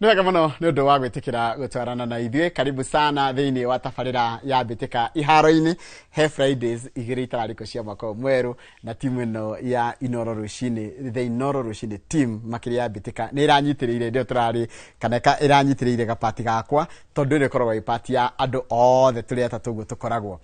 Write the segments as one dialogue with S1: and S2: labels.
S1: Nĩ wega mũno nĩ ũndũ wa gwĩtĩkĩra gũtwarana na ithuĩ. Karibu sana thĩinĩ wa tabarĩra ya Mbĩtĩka iharo-inĩ. He Fridays igĩrĩ itararĩko cia mwaka ũyũ mwerũ, na timu ĩno ya Inoro Rũcinĩ, the Inoro Rũcinĩ team makĩria ya Mbĩtĩka, nĩ ĩranyitĩrĩire ndĩo tũrarĩ kana ĩranyitĩrĩire gapati gakwa, tondũ ĩno ĩkoragwo ĩ pati ya andũ othe tũrĩ atatũ ũguo tũkoragwo.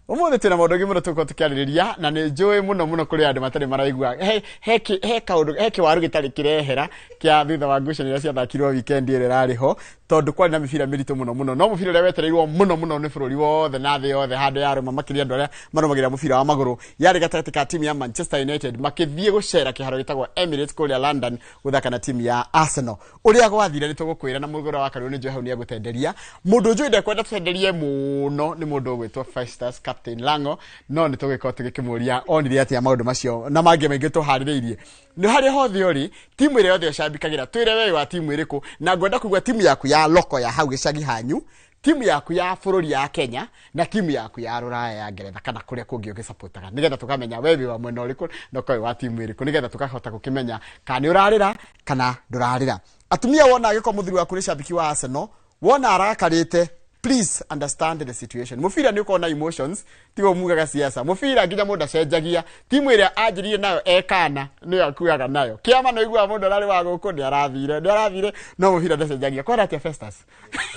S1: Ũmũthĩ twĩna maũndũ maingĩ mũno tũgũkorwo tũkĩarĩrĩria, na nĩ njũĩ mũno mũno kũrĩ andũ matarĩ maraigua he kaũndũ, he kĩwaru gĩtarĩ kĩrehera kĩa thutha wa ngucanio iria ciathakirwo weekend ĩrĩa ĩrarĩ ho, tondũ kwarĩ na mĩbira mĩritũ mũno mũno, no mũbira ũrĩa wetereirwo mũno mũno nĩ bũrũri wothe na thĩ yothe handũ yarũma, makĩria andũ arĩa marũmagĩrĩra mũbira wa magũrũ, yarĩ gatagatĩ ka timu ya Manchester United makĩthiĩ gũcera kĩharo gĩtagwo Emirates kũrĩa London gũthaka na timu ya Arsenal. Ũrĩa gwathire nĩ tũgũkwĩra, na mũgũra wa Karũrũ nĩ njũĩ hau nĩ egũtenderia. Mũndũ njũĩ ndekwenda tũtenderie mũno nĩ mũndũ ũgwĩtwo Festus Captain Lango, no nĩ tũgĩkorwo tũgĩkĩmũria onire atĩa maũndũ macio na mangĩ maingĩ tũharĩrĩirie. Nĩ harĩa hothe ũrĩ, timu ĩrĩa yothe ũcambikagĩra, twĩre we wa timu ĩrĩkũ, na ngwenda kũigua timu yaku ya loko ya hau gĩcagi hanyu, timu yaku ya bũrũri ya Kenya, na timu yaku ya rũraya ya Ngeretha kana kũrĩa kũngĩ ũgĩcapotaga, nĩgetha tũkamenya we wĩ wa mwena ũrĩkũ na ũkorwo wĩ wa timu ĩrĩkũ, nĩgetha tũkahota gũkĩmenya kana nĩ ũrarĩra kana ndũrarĩra. Atumia, wona angĩkorwo mũthuri waku nĩ cambiki wa Arsenal, wona arakarĩte, please understand the situation. Mũbira nĩ ũkoragwo na emotions, tigo mugaga siasa. Mũbira nginya mũndũ acenjagia timu ĩrĩa anjĩrire nayo ekana nĩyo akuaga nayo kĩama. No iguaga mũndũ ararĩ wa gũkũ nĩ arathire, no mũbira ndacenjagia. Kwara atĩa, Festus?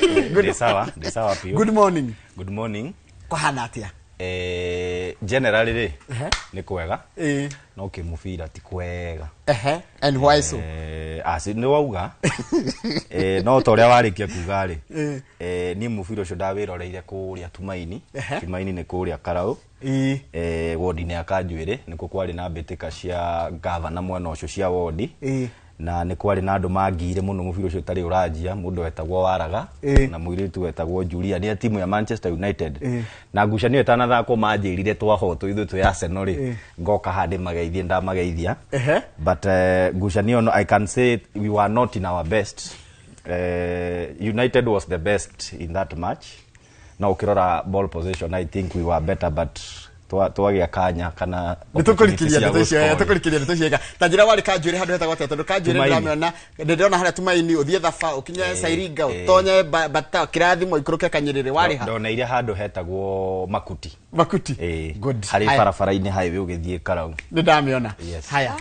S2: Ndĩ sawa, ndĩ sawa biũ.
S1: Good morning.
S2: Good morning.
S1: Kũhana atĩa?
S2: Generally rĩ, nĩ kwega, no kĩmũbira ti kwega.
S1: Ehe, and why so?
S2: Asi nĩ wauga, no ta ũrĩa warĩkia kuga rĩ, niĩ mũbira ũcio ndawĩroreire kũrĩa Tumaini. Tumaini nĩ kũrĩa Karau, wodi-inĩ ya Kanjuĩrĩ, nĩkuo kwarĩ na mbĩtĩka cia gavana mwena ũcio cia wodi. Na nĩ kwarĩ na andũ mangire mũno mũbira ũcio ũtarĩ ũranjia, mũndũ wetagwo Waraga na mũirĩtu wetagwo Julia, nĩ a timu ya Manchester United. Na ngucanio ĩtanathakwo manjĩrire twahotwo ithuĩ twĩ Arsenal rĩ, ngoka handĩ mageithie, ndamageithia. But ngucanio no, I can say we were not in our best. United was the best in that match. No ukirora ball possession, I think we were better, but twagĩa kanya kana
S1: nĩ tũkũrikĩria ndeto icio.
S2: Opportunity cia
S1: Tũkũrikĩria ndeto icio. Ta njĩra, warĩ Kanjuĩrĩ handũ hetagwo atĩa? Tondũ Kanjuĩrĩ
S2: Tumaini.
S1: ndĩramĩona, ndĩrona harĩa Tumaini, ũthiĩ Thaba, ũkinye Sairinga, ũtonye Bata Kĩrathimo, ikũrũke Kanyĩrĩrĩ, warĩ ha?
S2: Ndoneire handũ hetagwo Makuti.
S1: Makuti.
S2: Ĩĩ.
S1: Good.
S2: Harĩ
S1: Haya.
S2: barabara-inĩ highway ũgĩthiĩ Karau.
S1: Nĩ ndamĩona.
S2: Yes.
S1: Haya.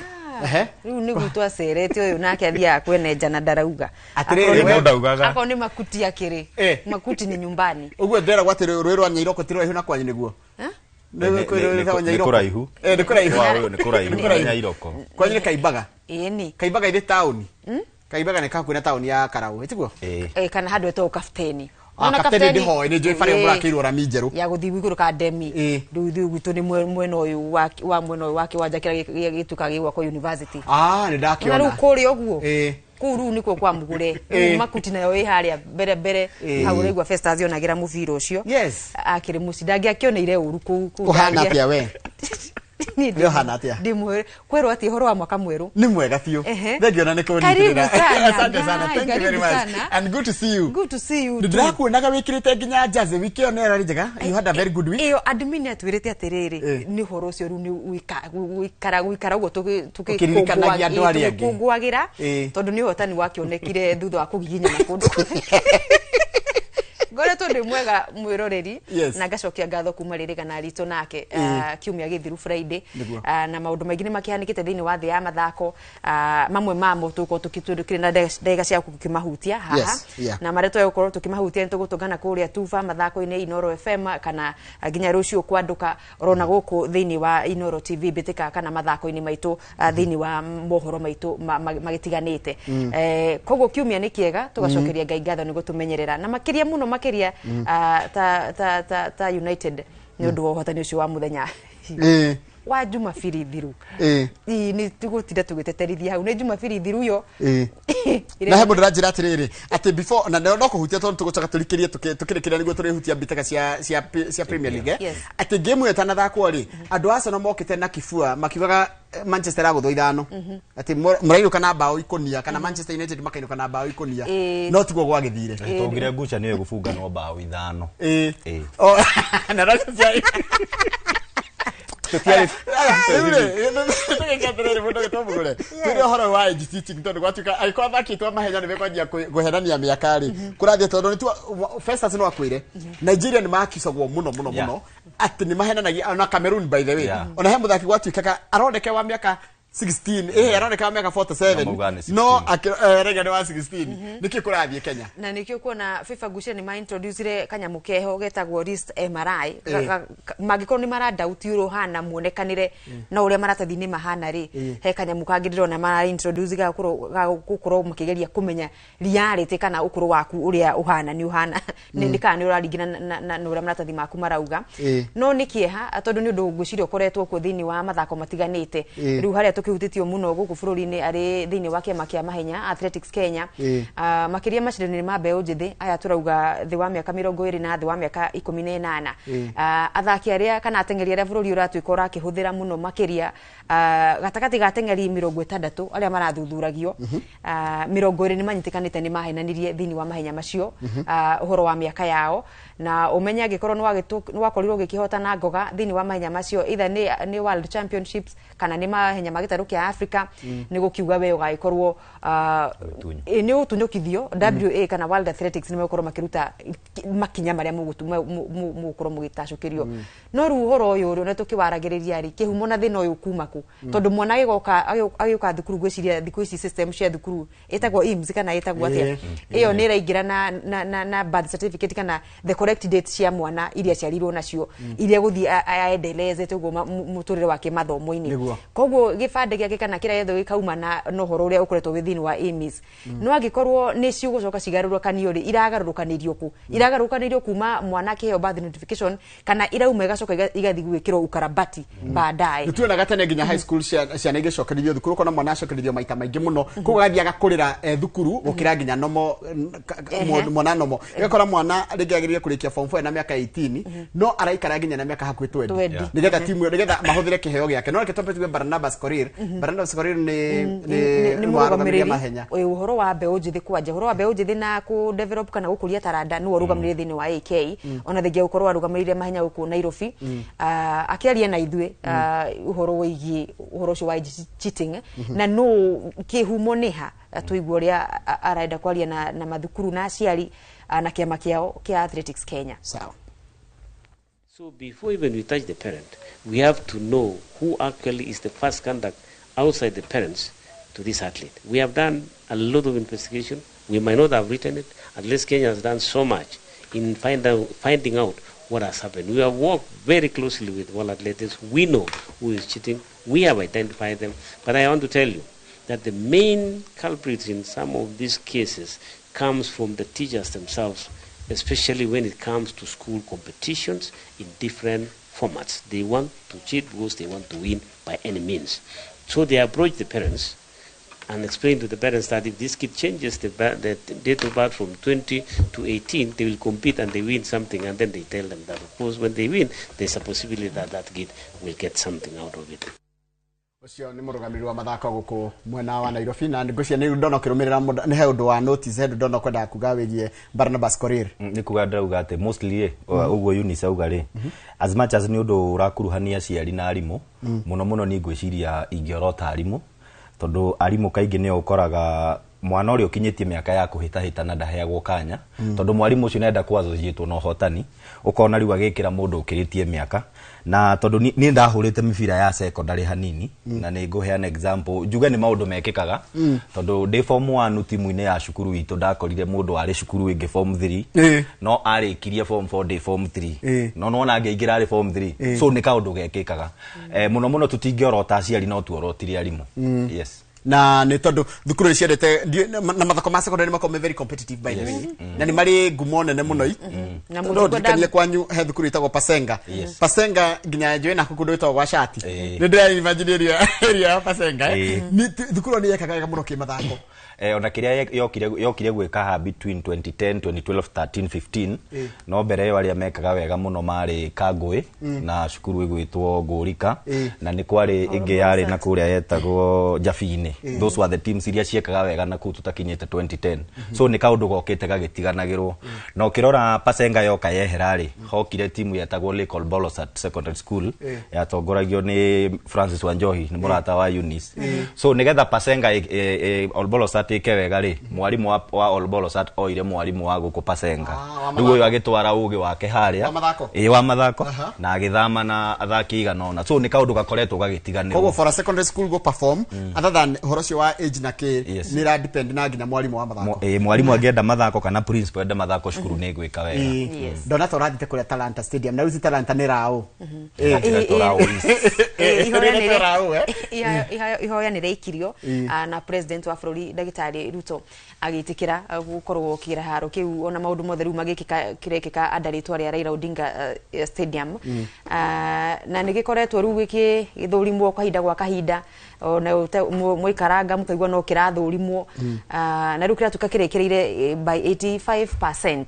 S1: Ehe.
S3: Rĩu nĩguo twacerete ũyũ nake athiaga kwenenja na ndarauga.
S1: Atĩrĩrĩ,
S3: Akorwo
S2: No ndaugaga.
S3: Akorwo nĩ Makuti akĩrĩ Makuti nĩ nyumbani.
S1: Ũguo ndĩragwo atĩ rũĩ rwa Nyairoko ti rũraihu na kwanyu, nĩguo?
S2: Nĩ
S1: Nĩ
S2: nĩ kũraihu.
S1: Nĩ kũraihu.
S2: Kwa ũyũ nĩ kũraihu.
S1: Nĩ kũraihu.
S2: Nyairoko.
S1: Kwanyu nĩ Kaimbaga?
S3: Ĩni.
S1: Kaimbaga irĩ taũni, Kaimbaga nĩ kahakuhĩ na taũni ya Karau, ĩtiguo?
S2: Ĩĩ.
S3: Kana handũ etagwo Kafteni.
S1: Ah,
S3: Wona?
S1: Kafteni ndĩhoĩ, nĩ njũĩ bara ĩyo mũrakĩirwo rami njerũ.
S3: Ya gũthiĩ igũrũ ka Ndemi. Rĩu ithuĩ gwitũ nĩ mwena ũyũ wa mwena ũyũ wa kĩwanja kĩrĩa gĩtuĩkaga gĩgwakwo university.
S1: Ah, nĩ
S3: Ona rĩu
S1: ndakĩona.
S3: Kũrĩa ũguo kũu rĩu nĩkuo kwa Mũgũre. Rĩu Makuti nayo ĩ harĩa mbere mbere hau ũraigua Festus onagĩra mũbira ũcio. Akĩrĩ mũci ndangĩakĩoneire ũru kũu.
S1: Kũhana atĩa we?
S3: Niĩ
S1: We ũhana atĩa?
S3: Ndĩ mwere kwĩrwo atĩ ũhoro wa mwaka mwerũ?
S1: Nĩ mwega biũ. Thengiũ na nĩ
S3: Karibu
S1: kũnyitĩrĩra.
S3: sana.
S1: Asante sana.
S3: Ngai,
S1: Thank you very
S3: karibu
S1: much.
S3: sana.
S1: And good to see you.
S3: Good to see you
S1: Nĩ
S3: too.
S1: ndĩrakuonaga wĩkĩrĩte nginya jersey. Wiki ĩyo nĩ ĩrarĩ njega. You had a very good week.
S3: Ĩyo admin atwĩrĩte atĩrĩrĩ, nĩ ũhoro ũcio rĩu nĩ gũikara ũguo
S1: Ũkĩririkanagia andũ arĩa angĩ.
S3: tũgĩkũngũagĩra, tondũ nĩ ũhotani wakĩonekire thutha wa kũgiginyana kũndũ. Ngoretwo ndĩ mwega, mwĩroreri. Na ngacokia ngatho kuma rĩrĩ gana ritũ nake kiumia gĩthiru Friday. Na maũndũ maingĩ nĩ makĩhanĩkĩte thĩinĩ wa thĩ ya mathako. Mamwe mamo tũgũkorwo tũkĩrĩ na ndagĩka cia gũkĩmahutia haha. Na marĩa tũgũkorwo tũkĩmahutia, nĩ tũgũtũngana kũrĩa Tuba mathako-inĩ Inoro FM, kana nginya rũciũ kwandũka orona gũkũ thĩinĩ wa Inoro TV mbĩtĩka kana mathako-inĩ maitũ, thĩinĩ wa mohoro maitũ magĩtiganĩte. Koguo kiumia nĩ kĩega, tũgacokeria Ngai ngatho nĩ gũtũmenyerera na makĩria mũno makĩria ta United nĩ ũndũ wa ũhotani ũcio wa mũthenya wa Jumabiri thiru. Ĩ, nĩ tũgũtinda tũgĩteterithia hau nĩ Jumabiri thiru yo.
S1: Na he mũndũ ũranjĩra atĩrĩrĩ, atĩ before na no kũhutia, tondũ tũgũcoka tũrikĩrie tũkĩrĩkĩria nĩguo tũrĩhutia mbĩtĩka cia Premier League, eh? Atĩ game ĩyo ĩtanathakwo rĩ, andũ a Arsenal mokĩte na kibua makiugaga Manchester agũthwo 5, atĩ mũrainũka na mbaũ ikũnia, kana Manchester United makainũka na mbaũ ikũnia. No tiguo gwagĩthire.
S2: Tũngire ngucanio ĩgũbunganwo mbaũ 5.
S1: Oh, na no cia
S2: Tũtiarĩ
S1: twĩre ũhoro wa age cheating tondũ gwatuĩka angĩkorwo athaki aitũ a mahenya nĩ mekwanjia kũhenania mĩaka rĩ, kũrathiĩ tondũ nĩ Festus no akwĩre Nigeria nĩ makicagwo mũno mũno mũno atĩ nĩ mahenanagia, ona Cameroon by the way, ona he mũthaki gwatuĩkaga aroneke wa mĩaka 16, aroneka wa mĩaka 47
S2: No maugaga nĩ 16.
S1: No rega nĩ wa 16. Nĩkĩ kũrathiĩ Kenya?
S3: Na nikio kuona FIFA gucia ni ma introducire kanyamu keho getagwo wrist MRI. Mangĩkorwo nĩ maradauti ũrĩa ũhana muonekanĩre na ũrĩa maratathi-inĩ mahana rĩ, he kanyamu kangĩ ndĩrona mara introduce ga gũkorwo makĩgeria kũmenya reality kana ũkũrũ waku ũrĩa ũhana nĩ ũhana nĩ kana nĩ ũraringana na ũrĩa maratathi maku marauga. No nĩ kĩeha tondũ nĩ ũndũ ngwĩciria ũkoretwo kuo thĩinĩ wa mathako matiganĩte. Rĩu harĩa tũkĩhutĩtio mũno gũkũ bũrũri-inĩ arĩ thĩinĩ wa kĩama kĩa mahenya Athletics Kenya, makĩria macindano-inĩ ma mbeũ njĩthĩ aya tũrauga thĩ wa mĩaka 20 na thĩ wa mĩaka 18, athaki arĩa kana ateng'eri arĩa bũrũri ũratuĩka ũrakĩhũthĩra mũno makĩria, gatagatĩ ga ateng'eri 60 arĩa marathuthuragio, 20 nĩ manyitĩkanĩte nĩ mahenanirie thĩinĩ wa mahenya macio ũhoro wa mĩaka yao. Na ũmenye angĩkorwo nĩ wakorirwo ũgĩkĩhotana ngoga thĩinĩ wa mahenya macio, either nĩ World Championships kana nĩ mahenya ma gĩtarũ kĩa Africa, nĩ gũkiuga we ũgagĩkorwo nĩ ũtunyũkithio. WA kana World Athletics nĩ megũkorwo makĩruta makinya marĩa mũgũkorwo mũgĩtacũkĩrio. No rĩu ũhoro ũyũ ũrĩa tũkĩwaragĩrĩria rĩ, kĩhumo na thĩna ũyũ kuma kũ? Tondũ mwana agĩũka thukuru, ngwĩciria thikũ ici system cia thukuru ĩtagwo IMS kana ĩtagwo atĩa, ĩyo nĩ ĩraingĩra na birth certificate kana the correct date cia mwana iria aciarirwo nacio, iria gũthiĩ aendelezete ũguo mũtũrĩre wake mathomo-inĩ. Koguo gĩbandĩ gĩake kana kĩrĩa gĩothe gĩkauma na ũhoro ũrĩa ũkoretwo wĩ thĩinĩ wa IMS. No angĩkorwo nĩ cigũcoka cigarũrũkanio rĩ, iragarũrũkanĩrio kũ? Iragarũrũkanĩrio kuma mwana akĩheo birth notification kana irauma igacoka igathiĩ gwĩkĩrwo ukarabati baadaye? Nĩ
S1: tuonaga tene nginya high school ciana igĩcokerithio thukuru, ũkona mwana acokerithio maita maingĩ mũno, koguo agathiĩ agakũrĩra thukuru gũkĩra nginya nomo mwana nomo. Ĩgakora mwana rĩngĩ agĩrĩire kũrĩkia form 4 na mĩaka 18, no araikara nginya na mĩaka hakuhĩ 20 nĩgetha timu nĩgetha mahũthĩre kĩheo gĩake. No reke twambe tuge Barnabas Korir. Barnabas Korir nĩ mũrũgamĩrĩri mahenya.
S3: Ũhoro wa mbeũ njĩthĩ kwanja, ũhoro wa mbeũ njĩthĩ na kũ develop kana gũkũria taranda nĩwe ũrũgamĩrĩire thĩinĩ wa AK, ona thengia gũkorwo arũgamĩrĩire mahenya gũkũ Nairobi. Akĩaria na ithuĩ ũhoro wĩgiĩ ũhoro ũcio wa cheating na no kĩhumo nĩ ha, tũigua ũrĩa arenda kwaria na mathukuru na aciari na kĩama kĩao kĩa Athletics Kenya.
S1: Sawa.
S4: So before even we touch the parent, we have to know who actually is the first contact outside the parents to this athlete. We have done a lot of investigation. We might not have written it. At least Kenya has done so much in finding out what has happened. We have worked very closely with World Athletics. We know who is cheating. We have identified them. But I want to tell you that the main culprits in some of these cases comes from the teachers themselves, especially when it comes to school competitions in different formats. They want to cheat because they want to win by any means. So they approach the parents and explain to the parents that if this kid changes the date of birth from 20 to 18, they will compete and they win something. And then they tell them that, of course, when they win, there's a possibility that that kid will get something out of it.
S1: Ũcio nĩ mũrũgamĩrĩri wa mathako gũkũ mwena wa Nairobi, na ngwĩciria nĩ ndona ũkĩrũmĩrĩra nĩ he ũndũ wa notice, he ũndũ ndona kwendaga kuga wĩgiĩ Barnabas Korir.
S2: Nĩ kuga ndĩrauga atĩ mostly rĩ, ũguo Eunice auga rĩ, as much as nĩ ũndũ ũrakuruhania aciari na arimũ, mũno mũno niĩ ngwĩciria ingĩorota arimũ, tondũ arimũ kaingĩ nĩo ũkoraga mwana ũrĩa ũkinyĩtie mĩaka ya kũhĩtahĩtana ndaheagwo kanya, tondũ mwarimũ ũcio nĩarenda kũ-associate na ũhotani, ũkona rĩu agĩkĩra mũndũ ũkĩrĩtie mĩaka. Na tondũ niĩ ndahũrĩte mĩbira ya secondary hanini, na nĩ ngũheana example njuge nĩ maũndũ mekĩkaga, tondũ ndĩ form 1 timu-inĩ ya cukuru itũ ndakorire mũndũ warĩ cukuru ĩngĩ form 3, no arĩkirie form 4 ndĩ form 3, no nĩwona angĩingĩra arĩ form 3. So nĩ kaũndũ gekĩkaga. Mũno mũno tũtingĩorota aciari, no tuorotire arimũ. Yes.
S1: Na nĩ tondũ thukuru nĩ ciendete na mathako ma secondary makoragwo me very competitive by the way, na nĩ marĩ ngumo nene mũno.
S3: Na
S1: no ndirikanie kwanyu he thukuru ĩtagwo Pasenga. Pasenga nginya njũĩ naku kũndũ ĩtagwo gwa Shati. Nĩ ndĩra imagine area ya Pasenga. Thukuru nĩ yekaga wega mũno kĩmathako.
S2: Ona kĩrĩa yokire gwĩka ha between 2010 2012 13 15, no mbere ĩyo arĩa mekaga wega mũno marĩ Kangũĩ na cukuru ĩgwĩtwo Ngũrika, na nĩ kwarĩ ĩngĩ yarĩ na kũrĩa yetagwo Jabinĩ. Those were the teams iria ciekaga wega na kũu tũtakinyĩte 2010. So nĩ kaũndũ gokĩte gagĩtiganagĩrwo. Na ũkĩrora Pasenga yoka yehera rĩ, hokire timu yetagwo Lake Olbolosat Secondary School, yatongoragio nĩ Francis Wanjohi, nĩ mũrata wa Eunice. So nĩgetha Pasenga Olbolosat ĩke wega rĩ, mwarimũ wa Olbolosat oire mwarimũ wa gũkũ Pasenga. Rĩu ũyũ agĩtwara ũgĩ wake harĩa
S1: Wa mathako?
S2: Ĩĩ, wa mathako, na agĩthama na athaki igana ũna. So nĩ kaũndũ gakoretwo gagĩtiganĩrwo.
S1: Koguo for a secondary school go perform, other than ũhoro ũcio wa age na kĩ, nĩ ĩra depend na nginya mwarimũ wa mathako.
S2: Mwarimũ angĩenda mathako kana principal enda mathako, cukuru nĩ ĩgwĩka wega.
S1: Ndona ta ũrathiĩte kũrĩa Talanta Stadium, na rĩu ti Talanta nĩ Raũ.
S3: Ihoya nĩ rĩaikirio, na president wa bũrũri ndagĩtarĩ Ruto agĩtĩkĩra gũkorwo kĩharo kĩu, ona maũndũ mothe rĩu magĩkĩka kĩrekĩka under rĩtwa rĩa Raila Odinga Stadium. Na nĩ gĩkoretwo rĩu gĩgĩthũrimwo kahinda gwa kahinda, ona mũikaranga mũkaigua no kĩrathũrimwo, na rĩu kĩratuĩka kĩrĩkĩrĩire by 85%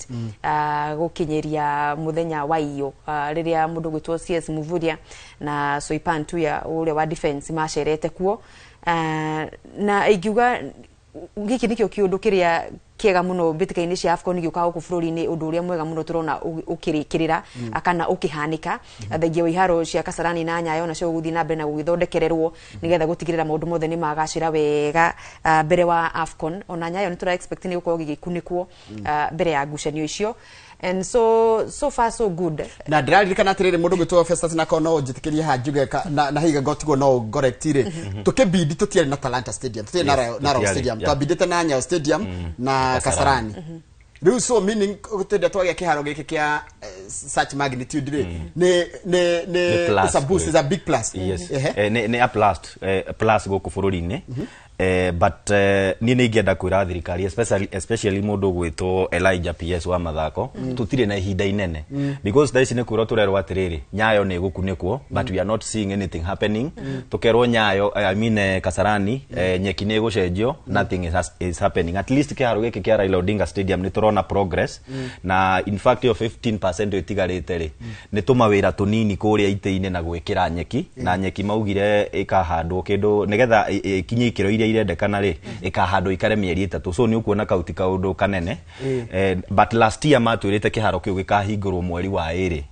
S3: gũkinyĩria mũthenya wa iyo, rĩrĩa mũndũ gwĩtwo CS Muvurya na Soipan Tuya ũrĩa wa defense macerete kuo. Na ingiuga gĩkĩ nĩkĩo kĩũndũ kĩrĩa kĩega mũno mbĩtĩka-inĩ cia AFCON gĩũka gũkũ bũrũri-inĩ, ũndũ ũrĩa mwega mũno tũrona ũkĩrĩkĩrĩra kana ũkĩhanĩka. Thengia wa iharo cia Kasarani na Nyayo nacio gũthiĩ na mbere na gũgĩthondekererwo nĩgetha gũtigĩrĩra maũndũ mothe nĩ magacĩra wega mbere wa AFCON. Ona Nyayo nĩ tũra expect nĩ gũkorwo gĩgĩkunĩkwo mbere ya ngucanio icio, and so far so good.
S1: Na ndĩraririkana atĩrĩrĩ, mũndũ gwĩtwo Festus na kono njĩtĩkĩrie ha njuge na higa gotigwo no correct rĩ, tũkĩbidi tũtiarĩ na Talanta Stadium, tũtiarĩ na Raũ Stadium, twabindĩte na Nyayo Stadium na Kasarani. Rĩu so meaning tũrĩa twagĩa kĩharo gĩkĩ kĩa such magnitude rĩ, nĩ it's a boost, it's a big plus.
S2: Yes. Nĩ a plus, plus gũkũ bũrũri-inĩ. But niĩ nĩ ingĩenda kwĩra thirikari, especially mũndũ ũgwĩtwo Elijah PS wa mathako, tũtirĩ na ihinda inene, because thaa ici nĩ kwĩrwo tũrerwo atĩrĩrĩ, Nyayo nĩ ĩgũkunĩkwo, but we are not seeing anything happening. Tũkerwo Nyayo, I mean Kasarani, nyeki nĩ ĩgũcenjio, nothing is happening. At least kĩharo gĩkĩ kĩa Raila Odinga Stadium nĩ tũrona progress, na in fact ĩyo 15% ĩtigarĩte rĩ, nĩ tũmawĩra tũnini kũrĩa itĩ-inĩ na gwĩkĩra nyeki, na nyeki maugire ĩkahandwo kĩndũ nĩgetha ĩkinye ikĩro iria irendekana rĩ, ĩkahandwo ikare mĩeri 3. So nĩ ũkuona kau ti kaũndũ kanene. But last year matwĩrĩte kĩharo kĩu gĩkahingũrwo mweri wa 2,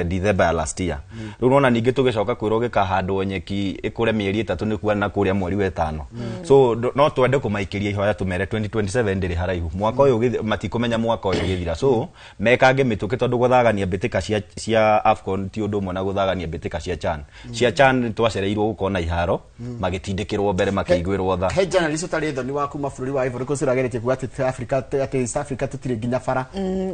S2: December ya last year. Rĩu ũrona ningĩ tũgĩcoka kwĩrwo gĩkahandwo nyeki ĩkũre mĩeri 3 nĩ kuona kũrĩa mweri wa 5. So no twende kũmaikĩria ihoya tũmere 2027 ndĩrĩ haraihu. Mwaka ũyũ matikũmenya mwaka ũyũ ũgĩthira. So mekange mĩtũkĩ, tondũ gũthagania mbĩtĩka cia AFCON ti ũndũ ũmwe na gũthagania mbĩtĩka cia CHAN. Cia CHAN twacereirwo gũkorwo na iharo magĩtindĩkĩrwo mbere makĩiguĩrwo tha.
S1: He journalist ũtarĩ thoni wa kuma bũrũri wa Ivory Coast ũrageretie kuga atĩ Africa, atĩ East Africa tũtirĩ nginya bara.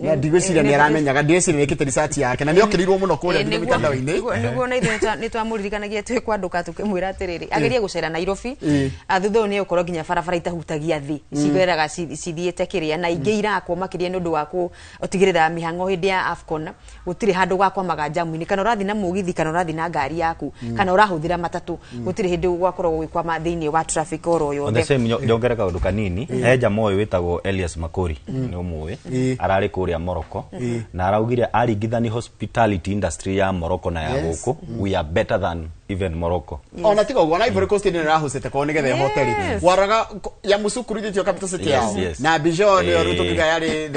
S1: Na ndigwĩciria nĩ aramenyaga, ndigwĩciria nĩ ĩkĩte research yake, na nĩ okĩrĩirwo mũno kũrĩa nginya mitandao-inĩ.
S3: Nĩguo na ithuĩ nĩ twamũririkanagia twĩ kwandũka tũkĩmwĩra atĩrĩrĩ, agerie gũcera Nairobi, thutha ũyũ nĩ ũkorwo nginya barabara itahutagia thĩ, cigeraga cithiĩte kĩrĩa, na ingĩ irakwo makĩria nĩ ũndũ wa gũtigĩrĩra mĩhang'o hĩndĩ ya AFCON gũtirĩ handũ gwakwamaga jamu-inĩ, kana ũrathiĩ na mũgithi, kana ũrathiĩ na ngari yaku, kana ũrahũthĩra matatũ, gũtirĩ hĩndĩ gwakorwo gũgĩkwama thĩinĩ wa traffic oro yothe.
S2: On the same, nyongere kaũndũ kanini, he jamaa ũyũ wĩtagwo Elias Makori, nĩ ũmũĩ, ararĩ kũrĩa Morocco, na araugire aringithani hospitality industry ya Morocco na ya gũkũ, we are better than even Morocco.
S1: Ona tiga ũguo, ona Ivory Coast nĩ ĩrahũcĩte kwao nĩgetha ĩhote rĩ. Waraga ya Musukuru ithĩtio capital city yao. Na Abidjan nĩyo rĩu tũkiuga yarĩ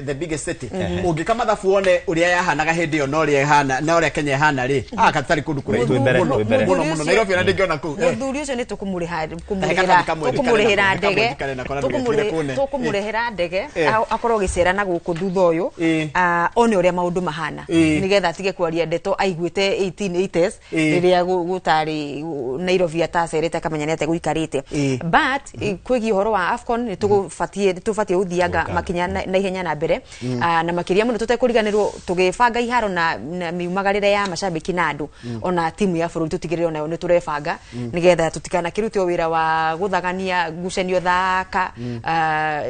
S1: the biggest city. Ũngĩka mathabu wone ũrĩa yahanaga hĩndĩ ĩyo na ũrĩa ĩhana, na ũrĩa Kenya ĩhana rĩ, katarĩ kũndũ kũraihu mũno, mũno, mũno. Nairobi ona ndĩngĩona kũu.
S3: Mũthuri ũcio nĩ tũkũmũrĩhĩra ndege, tũkũmũrĩhĩra ndege, akorwo agĩcera na gũkũ thutha ũyũ, one ũrĩa maũndũ mahana, nĩgetha atige kwaria ndeto aiguĩte 1880s rĩrĩa gũtarĩ Nairobi atacerete akamenya nĩ atĩa gũikarĩte. But kwĩgiĩ ũhoro wa AFCON nĩ tũbatiĩ gũthianga makinya na ihenya na mbere, na makĩria mũno tũtekũriganĩrwo tũgĩbanga iharo na miumagarĩre ya macambĩki na andũ, ona timu ya bũrũri tũtigĩrĩre onayo nĩ tũrebanga nĩgetha tũtikanakĩrute wĩra wa gũthagania ngucanio thaka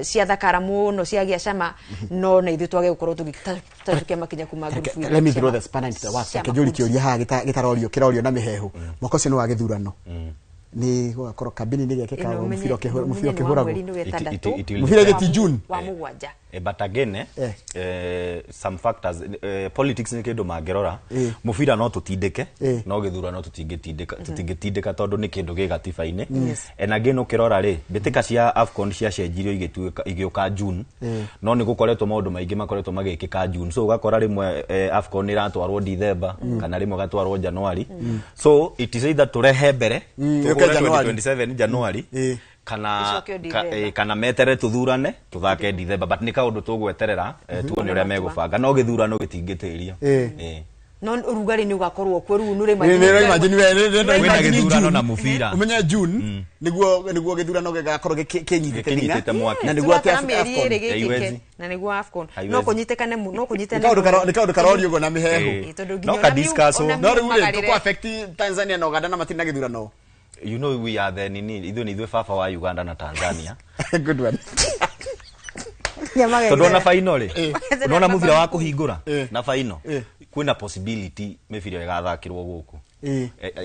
S3: cia thakara mũno ciagĩa cama, no na ithuĩ twage gũkorwo tũgĩtũkia makinya kuma ngurubu.
S1: Let me throw the spanner into the works. Reke njũrie kĩũria haha gĩtarorio kĩrorio na mĩhehu. Mwaka ũcio nĩ wa gĩthurano. Nĩ gũgakorwo kambini nĩ gĩakĩka mũbira mũbira ũkĩhũragwo.
S2: Mũbira
S1: gĩti June.
S3: Wa mũgwanja.
S2: But again, some factors, politics nĩ kĩndũ mangĩrora. Mũbira no tũtindĩke, no gĩthurano tũtingĩtindĩka, tũtingĩtindĩka tondũ nĩ kĩndũ gĩ gatiba-inĩ. And again ũkĩrora rĩ, mbĩtĩka cia AFCON ciacenjirio igĩtuĩka igĩũka June. No nĩ gũkoretwo maũndũ maingĩ makoretwo magĩkĩka June. So ũgakora rĩmwe AFCON ĩratwarwo December kana rĩmwe ĩgatwarwo January. So it is either tũrehe mbere tũhũre 2027 January kana kana metere tuthurane tuthake December, but nĩ kaũndũ tũgweterera tuone ũrĩa megũbanga, no gĩthurano gĩtingĩtĩrio.
S3: No ũrugarĩ nĩ ũgakorwo kuo rĩu nĩ
S1: ũrĩ
S2: gĩthurano na mũbira
S1: ũmenye June nĩguo gĩthurano gĩgakorwo kĩnyitĩte
S2: mwaki
S1: na nĩguo atĩ AFCON
S3: na nĩguo AFCON no kũnyitĩkane no kũnyitane
S1: nĩ kaũndũ karorio ũguo na mĩhehu
S2: no ka discuss
S1: no rĩu rĩ tũkũ affect Tanzania na Uganda na matirĩ na gĩthurano.
S2: You know we are the nini ithuĩ nĩ ithuĩ baba wa Uganda na Tanzania.
S1: Good one.
S2: Tondũ ona final rĩ, unaona mũbira wa kũhingũra na final kwĩna possibility mĩbira ĩgathakĩrwo gũkũ.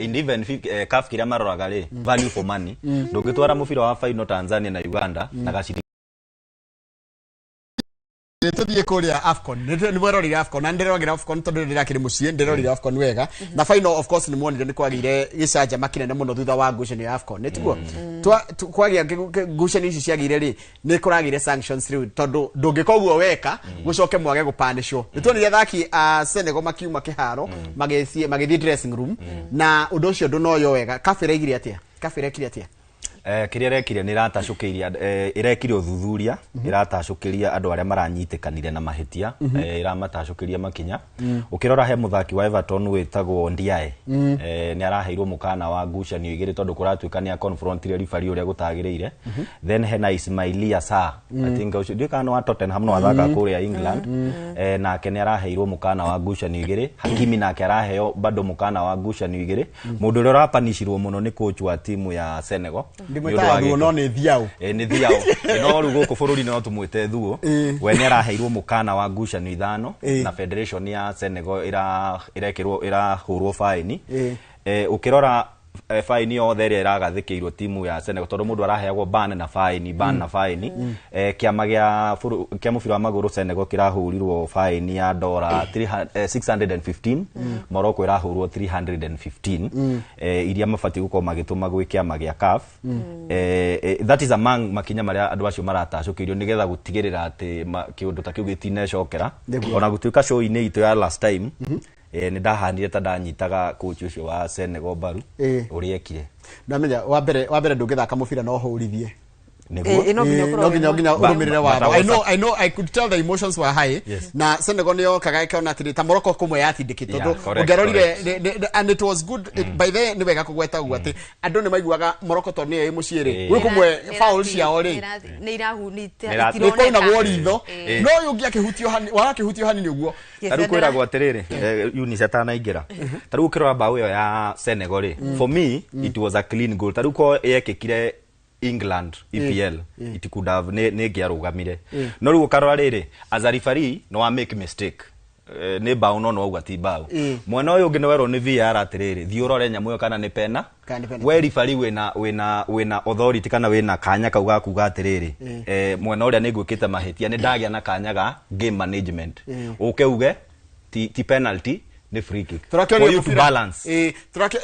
S2: And even CAF kĩrĩa maroraga rĩ, value for money, ndũngĩtwara mũbira wa final Tanzania na Uganda na gaciri.
S1: Nĩtũthiĩ kũrĩa AFCON, nĩ mwerorire AFCON na ndĩrorire AFCON tondũ ndĩrakĩrĩ mũciĩ, ndĩrorire AFCON wega na final of course nĩ muonire nĩ kwagĩire gĩcanjama kĩnene mũno thutha wa ngucanio ya AFCON, nĩ tiguo? Kwagĩa ngucanio ici ciagĩire rĩ, nĩ kũragĩire sanctions rĩu tondũ ndũngĩka ũguo weka gũcoke mwage gũpanĩcwo. Nĩ tuonire athaki a Senegal makiuma kĩharo magĩthiĩ dressing room na ũndũ ũcio ndũnoywo wega. CAF ĩraigire atĩa? CAF ĩrekire atĩa?
S2: Kĩrĩa ĩrekire nĩ ĩratacũkĩirie, ĩrekire ũthuthuria, ĩratacũkĩria andũ arĩa maranyitĩkanire na mahĩtia, ĩramatacũkĩria makinya. Ũkĩrora he mũthaki wa Everton wĩtagwo Ndiaye, nĩ araheirwo mũkana wa ngucanio igĩrĩ tondũ kũratuĩka nĩ aconfrontire referee ũrĩa gũtagĩrĩire. Then hena Ismailia Sarr, I think ũcio ndiũĩ kana nĩ wa Tottenham no athaka kũrĩa England, nake nĩ araheirwo mũkana wa ngucanio igĩrĩ. Hakimi nake araheo bado mũkana wa ngucanio igĩrĩ. Mũndũ ũrĩa ũrapanicirwo mũno nĩ coach wa timu ya Senegal.
S1: Ndimwĩtaga Thuo no nĩ Thiao.
S2: Nĩ Thiao. No rĩu gũkũ bũrũri no tũmwĩte Thuo. We nĩ araheirwo mũkana wa ngucanio ithano na federation ya Senegal ĩrekĩrwo ĩrahũrwo faini. Ũkĩrora faini yothe ĩrĩa ĩragathĩkĩirwo timu ya Senegal tondũ mũndũ araheagwo ban na faini, ban na faini. Kĩama kĩa mũbira wa magũrũ Senegal kĩrahũrirwo faini ya dora 615, Morocco ĩrahũrwo 315, iria mabatiĩ gũkorwo magĩtũma gwĩ kĩama gĩa CAF. That is among makinya marĩa andũ acio maratacũkĩirio nĩgetha gũtigĩrĩra atĩ kĩũndũ ta kĩu gĩtinecokera. Ona gũtuĩka show-inĩ itũ ya last time nĩ ndahanire ta ndanyitaga coach ũcio wa Senegal mbaru ũrĩa ekire.
S1: Ndamenya wa mbere ndũngĩthaka mũbira no ũhũrithie.
S3: No
S1: nginya ũrũmĩrĩre watho. I know I could tell the emotions were high. Na Senegal nĩ yokaga ĩkona atĩrĩ ta Morocco kũmwe yatindĩkĩtwo tondũ ũngĩarorire, and it was good by the nĩ wega kũgweta ũguo atĩ andũ nĩ maiguaga Morocco tondũ nĩyo ĩ mũciĩ rĩ, gwĩ kũmwe foul ciao rĩ nĩ kwaunagwo ritho, no ũyũ ũngĩ akĩhutio warakĩhutio hanini ũguo.
S2: Ta rĩu kwĩragwo atĩrĩrĩ, Eunice atanaingĩra, ta rĩu ũkĩrora mbaũ ĩyo ya Senegal rĩ, for me it was a clean goal. Ta rĩu ko yekĩkire England EPL it could have nĩ ngĩarũgamire. No rĩu ũkarora rĩrĩ, as a referee no wa make mistake, nĩ mbaũ no wauga ti mbaũ. Mwena ũyũ ũngĩ nĩ werwo nĩ VAR atĩrĩrĩ, thiĩ ũrore nyamũ ĩyo kana nĩ pena. We referee wĩna authority kana wĩna kanya kau ga kuga atĩrĩrĩ, mwena ũrĩa nĩ ngwĩkĩte mahĩtia nĩ ndagĩa na kanya ga game management, ũke uge ti penalty nĩ free kick for you to balance.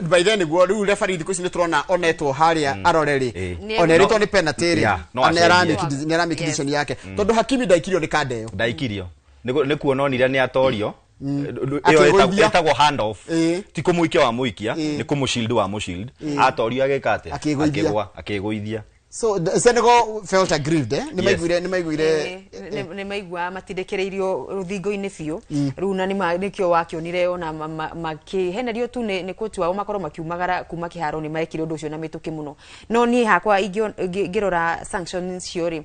S1: By then nĩguo rĩu referee thikũ ici nĩ tũrona onetwo harĩa arore rĩ, ona ĩrĩtwo nĩ penalty rĩ, nĩ aramake decision yake tondũ Hakimi ndaikirio nĩ kanda ĩyo.
S2: Ndaikirio nĩ kuona onire nĩ atorio. Ĩyo ĩtagwo hand off, ti kũmũikia wa mũikia, nĩ kũmũshield wa mũshield. Atorio agĩka atĩa? Akĩgwa, akĩgũithia.
S1: So Senegal felt aggrieved, eh? Nĩ maiguire
S3: nĩ maigua matindĩkĩrĩirio rũthingo-inĩ biũ. Rĩu na nĩkĩo wakĩonire ona makĩhenerio tu nĩ coach wao makorwo makiumagara kuma kĩharo nĩ marekire ũndũ ũcio na mĩtũkĩ mũno. No niĩ hakwa ingĩrora sanctions cio rĩ,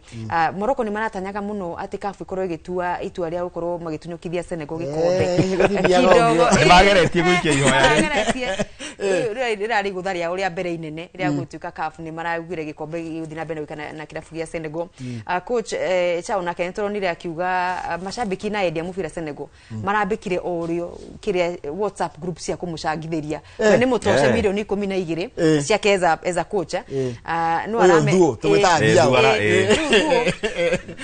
S3: Morocco nĩ maratanyaga mũno atĩ CAF ĩkorwo ĩgĩtua itua rĩa gũkorwo magĩtunyũkithia Senegal gĩkombe.
S2: Nĩ mageretie gũikia ihoya
S3: rĩ. Rĩrarĩ igũtha rĩao rĩa mbere inene rĩa gũtuĩka CAF nĩ maraugire gĩkombe Agĩgĩthiĩ na mbere na gwĩka na kĩrabu gĩa Senegal. Coach Chao nake nĩtũronire akiuga macambĩki na endia mũbira Senegal marambĩkire o ũrĩo kĩrĩa WhatsApp group cia kũmũcangithĩria. We nĩ mũtoce milioni 12 ciake as a coach. No arame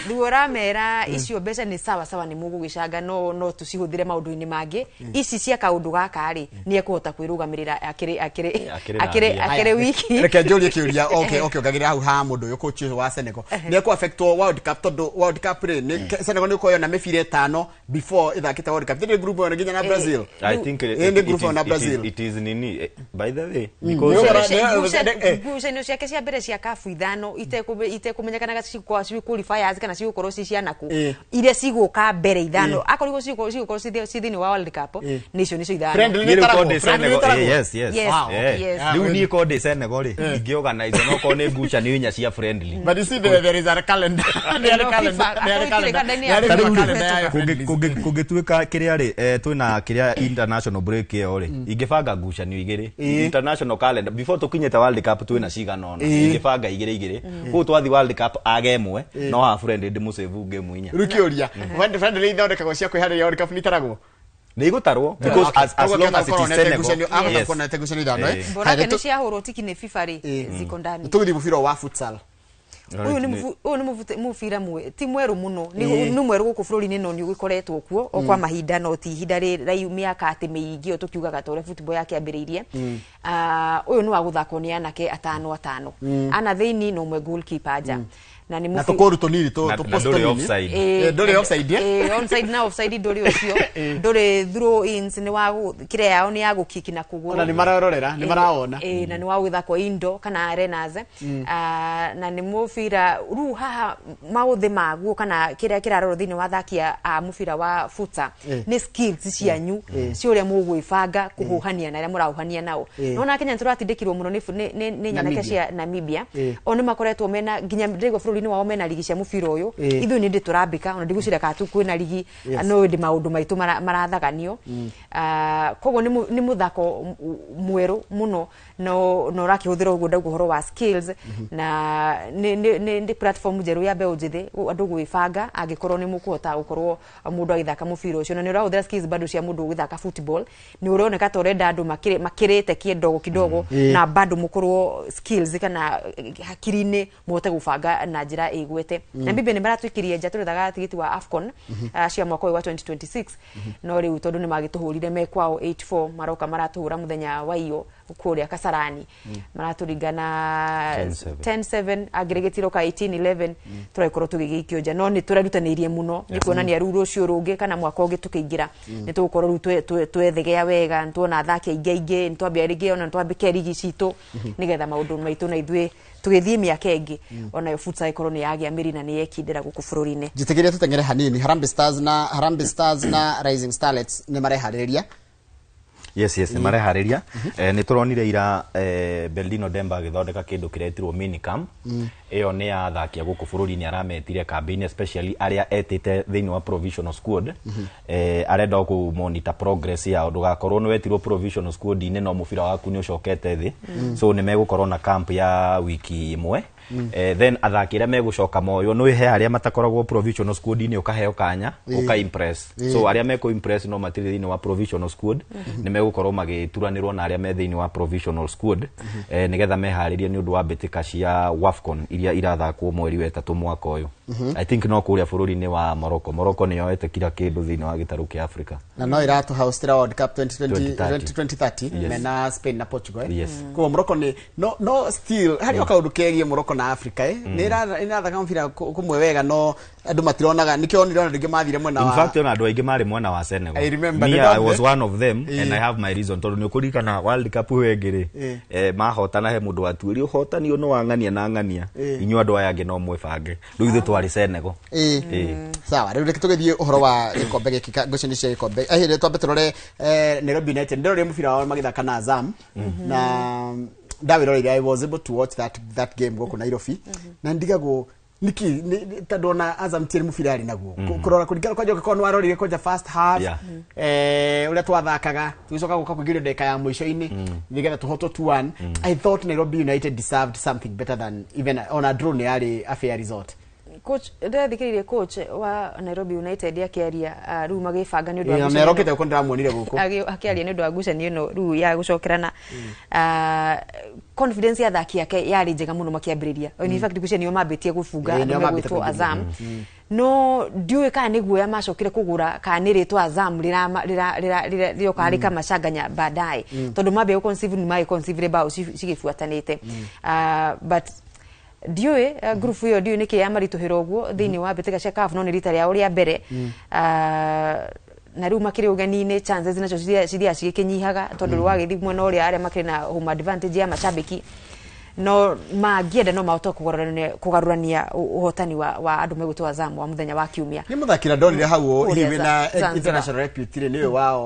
S3: rĩu aramera icio mbeca nĩ sawa sawa nĩ mũgũgĩcanga no tũcihũthĩre maũndũ-inĩ mangĩ. Ici cia kaũndũ gaka rĩ nĩ ekũhota kwĩrũgamĩrĩra akĩrĩ wiki.
S1: Reke njũrie kĩũria. Okay, ngagĩrĩra hau ha mũndũ ũyũ coach wa Senegal. Nĩ ekũ affect World Cup tondũ World Cup rĩ nĩ Senegal nĩ kuoyo na mĩbira 5 before ĩthakĩte World Cup. Nĩ group ĩyo nginya na Brazil.
S2: I think
S1: it, group na Brazil.
S2: It is nini by the way because
S3: ngucanio ciake cia mbere cia CAF 5 itekũmenyekanaga cigũkorwo ci qualifiers kana cigũkorwo ci cia naku iria cigũka mbere 5 akorwo cigũkorwo ci thĩinĩ wa World Cup nĩcio nĩcio 5.
S2: Yes. Rĩu niĩ ko ndĩ Senegal rĩ ingĩorganize no korwo nĩ ngucanio inya cia friendly.
S1: But you see there is a calendar.
S2: Kũngĩtuĩka kĩrĩa rĩ twĩna kĩrĩa international break ĩyo rĩ ingĩbanga ngucanio igĩrĩ international calendar before tũkinyĩte World Cup twĩna cigana ũna ingĩbanga igĩrĩ kũu twathi World Cup age ĩmwe no ha friendly ndĩmũsave game inya.
S1: Rĩu kĩũria friendly ithondekagwo cia kwĩharĩria World Cup nĩ itaragwo
S2: nĩ igũtarwo because as long as it is Senegal.
S1: Ahota kuona ngucanio ithano.
S3: Borake nĩ ciahũrwo tiki nĩ FIFA rĩ ziko ndani.
S1: Tũgĩthiĩ mũbira wa futsal.
S3: Ũyũ nĩ mũbira ti mwerũ mũno nĩ mwerũ gũkũ bũrũri-inĩ no nĩ ũgĩkoretwo kuo o kwa mahinda no ti ihinda rĩraihu mĩaka atĩ mĩingĩ ĩyo tũkiugaga ta ũrĩa football yakĩambĩrĩirie. Ũyũ nĩ wa gũthakwo nĩ anake atano atano ana thĩinĩ na ũmwe goalkeeper nja. Na nĩ
S1: na tũkũru tũnini tũ post tũnini. Ndũrĩ offside.
S3: Onside na offside ndũrĩ ũcio. Ndũrĩ throw ins nĩ wa kĩrĩa yao nĩ ya gũkiki na kũgũrũ.
S1: Ona nĩ mararorera nĩ marawona.
S3: Na nĩ wa gũthakwo indoor kana arenas. Na nĩ mũbira rĩu haha maũthĩ maguo kana kĩrĩa kĩrarorwo thĩinĩ wa athaki a mũbira wa futsal nĩ skills cianyu cia ũrĩa mũgwĩbanga kũhũhania na arĩa mũrahuhania nao. Nona Kenya nĩtũratindĩkirwo mũno nĩ nyanake cia Namibia. O nĩ makoretwo mena nginya ndĩraigua bũrũri-inĩ wao mena ligi cia mũbira ũyũ. Ithuĩ nĩ ndĩ tũrambĩka ona ndigũcira kana kwĩna ligi no ĩndĩ maũndũ maitũ marathaganio. Koguo nĩ mũthako mwerũ mũno no ũrakĩhũthĩra ũguo ndauga ũhoro wa skills na nĩ platform njerũ ya mbeũ njĩthĩ andũ gwĩbanga angĩkorwo nĩ mũkũhota gũkorwo mũndũ agĩthaka mũbira ũcio na nĩ ũrahũthĩra skills bado cia mũndũ ũgĩthaka football nĩ ũroneka ta ũrenda andũ makĩrĩte kĩendogo kidogo na bado mũkorwo skills kana hakiri-inĩ mũhote gũbanga na njĩra ĩgwete. Namibia nĩ maratwĩkirie nja tũrethaga tigiti wa AFCON cia mwaka ũyũ wa 2026 no rĩu tondũ nĩ magĩtũhũrire me kwao 8-4 maroka maratũhũra mũthenya wa iyo kũrĩa Kasarani maratũringana 10-7 aggregate iroka 18-11 tũragĩkorwo tũgĩgĩikio nja no nĩ tũrerutanĩirie mũno nĩ kuonania rĩu rũciũ rũngĩ kana mwaka ũngĩ tũkĩingĩra nĩ tũgũkorwo rĩu twethegea wega nĩ tuona athaki aingĩ aingĩ nĩ twambia rĩngĩ ona nĩ twambĩke rigi citũ nĩgetha maũndũ maitũ na ithuĩ tũgĩthiĩ mĩaka ĩngĩ onayo futsal ĩkorwo nĩ yagĩa mĩri na nĩ yekindĩra gũkũ bũrũri-inĩ.
S1: Njĩtĩkĩria tũteng'ere hanini. Harambee Stars na Rising Starlets nĩ mareharĩrĩria.
S2: Yes, nĩ mareharĩria. Nĩ tũronire ira Beldino Demba agĩthondeka kĩndũ kĩretirwo minicamp. Ĩyo nĩ ya athaki a gũkũ bũrũri-inĩ arametire kambĩ-inĩ especially arĩa etĩte thĩinĩ wa provisional squad. Arenda kũ monitor progress yao ndũgakorwo nĩ wetirwo provisional squad-inĩ no mũbira waku nĩ ũcokete thĩ. So nĩ megũkorwo na camp ya wiki ĩmwe. Then athaki arĩa megũcoka moyo no he arĩa matakoragwo provisional squad-inĩ ũkaheo kanya ũka impress. So arĩa mekũ impress no matirĩ thĩinĩ wa provisional squad nĩ megũkorwo magĩturanĩrwo na arĩa me thĩinĩ wa provisional squad nĩgetha meharĩrie nĩ ũndũ wa mbĩtĩka cia WAFCON iria irathakwo mweri wa 3 mwaka ũyũ. I think no kũrĩa bũrũri-inĩ wa Morocco. Morocco nĩ yoete kila kĩndũ thĩinĩ wa gĩtarũ kĩa Africa.
S1: Na no iratũhostĩra World Cup 2030 mena Spain na Portugal. Koguo Morocco nĩ no still harĩ o kaũndũ kegiĩ Morocco na Africa nĩ irathaka mũbira kũmwe wega no andũ matironaga nĩkĩo nĩrona rĩngĩ mathire mwena wa.
S2: In fact ona andũ aingĩ marĩ mwena wa Senegal.
S1: I remember
S2: me, I was one of them and I have my reason tondũ nĩ ũkũririkana World Cup ĩyo ĩngĩ rĩ mahotana he mũndũ watuĩrio ũhotani ũyũ nĩ wa ng'ania na ng'ania inyuĩ andũ aya angĩ no mwĩbange rĩu ithuĩ twarĩ Senegal.
S1: Sawa rĩu reke tũgĩthiĩ ũhoro wa gĩkombe gĩkĩ ngucanio cia gĩkombe. Hĩndĩ twambe tũrore Nairobi United ndĩrorire mũbira wao magĩthaka na Azam na ndawĩroreire. I was able to watch that game gũkũ Nairobi na ndigagwo Niki tondũ ona Azam tiarĩ mũbira arĩ naguo kũrora kũringana kwanja ũngĩkorwo nĩ warorire kwanja first half, ũrĩa twathakaga tũgĩcoka gũka kũingĩrio ndagĩka ya mũico-inĩ nĩgetha tũhotwo 2-1. I thought Nairobi United deserved something better than even on a draw, nĩ yarĩ a fair result.
S3: Coach, ndĩrathikĩrĩirie coach wa Nairobi United akĩaria, rĩu magĩbanga nĩ ũndũ wa
S1: na
S3: ngucanio.
S1: Nĩarokĩte gũkũ, ndĩramuonire gũkũ.
S3: Akĩaria nĩ ũndũ wa ngucanio ĩno rĩu ya gũcokerana. Confidence ya athaki ake yarĩ njega mũno makĩambĩrĩria. In fact, ngucanio mambĩtie gũbunga
S1: Ĩĩ,
S3: andũ
S1: nĩo mambĩte
S3: megwĩtwo
S1: kũingĩria.
S3: Azam, no ndiũĩ kana nĩ guoya macokire kũgũra kana nĩ rĩtwa Azam rĩroka rĩkamacanganya baadaye, tondũ mambia gũconceive nĩ magĩconceive bao cigĩbuatanĩte. But ndiũĩ, ngurubu ĩyo ndiũĩ nĩkĩ yamaritũhĩra ũguo thĩinĩ wa mbĩtĩka cia CAF, no nĩ rita rĩao rĩa mbere. Na rĩu makĩrĩ ũgeni-inĩ, chances nacio cithiaga cigĩkĩnyihaga tondũ rĩu wagĩthiĩ mwena ũrĩa arĩa makĩrĩ na home advantage ya macambĩki, no mangĩenda no mahote kũgarũrania ũhotani wa andũ megwĩtwo Azam wa mũthenya wa kiumia.
S1: Nĩ mũthakĩra ndonire hau
S3: Kũrĩa
S1: hihi wĩna
S3: Zanzibar.
S1: international repute rĩ, nĩwe wao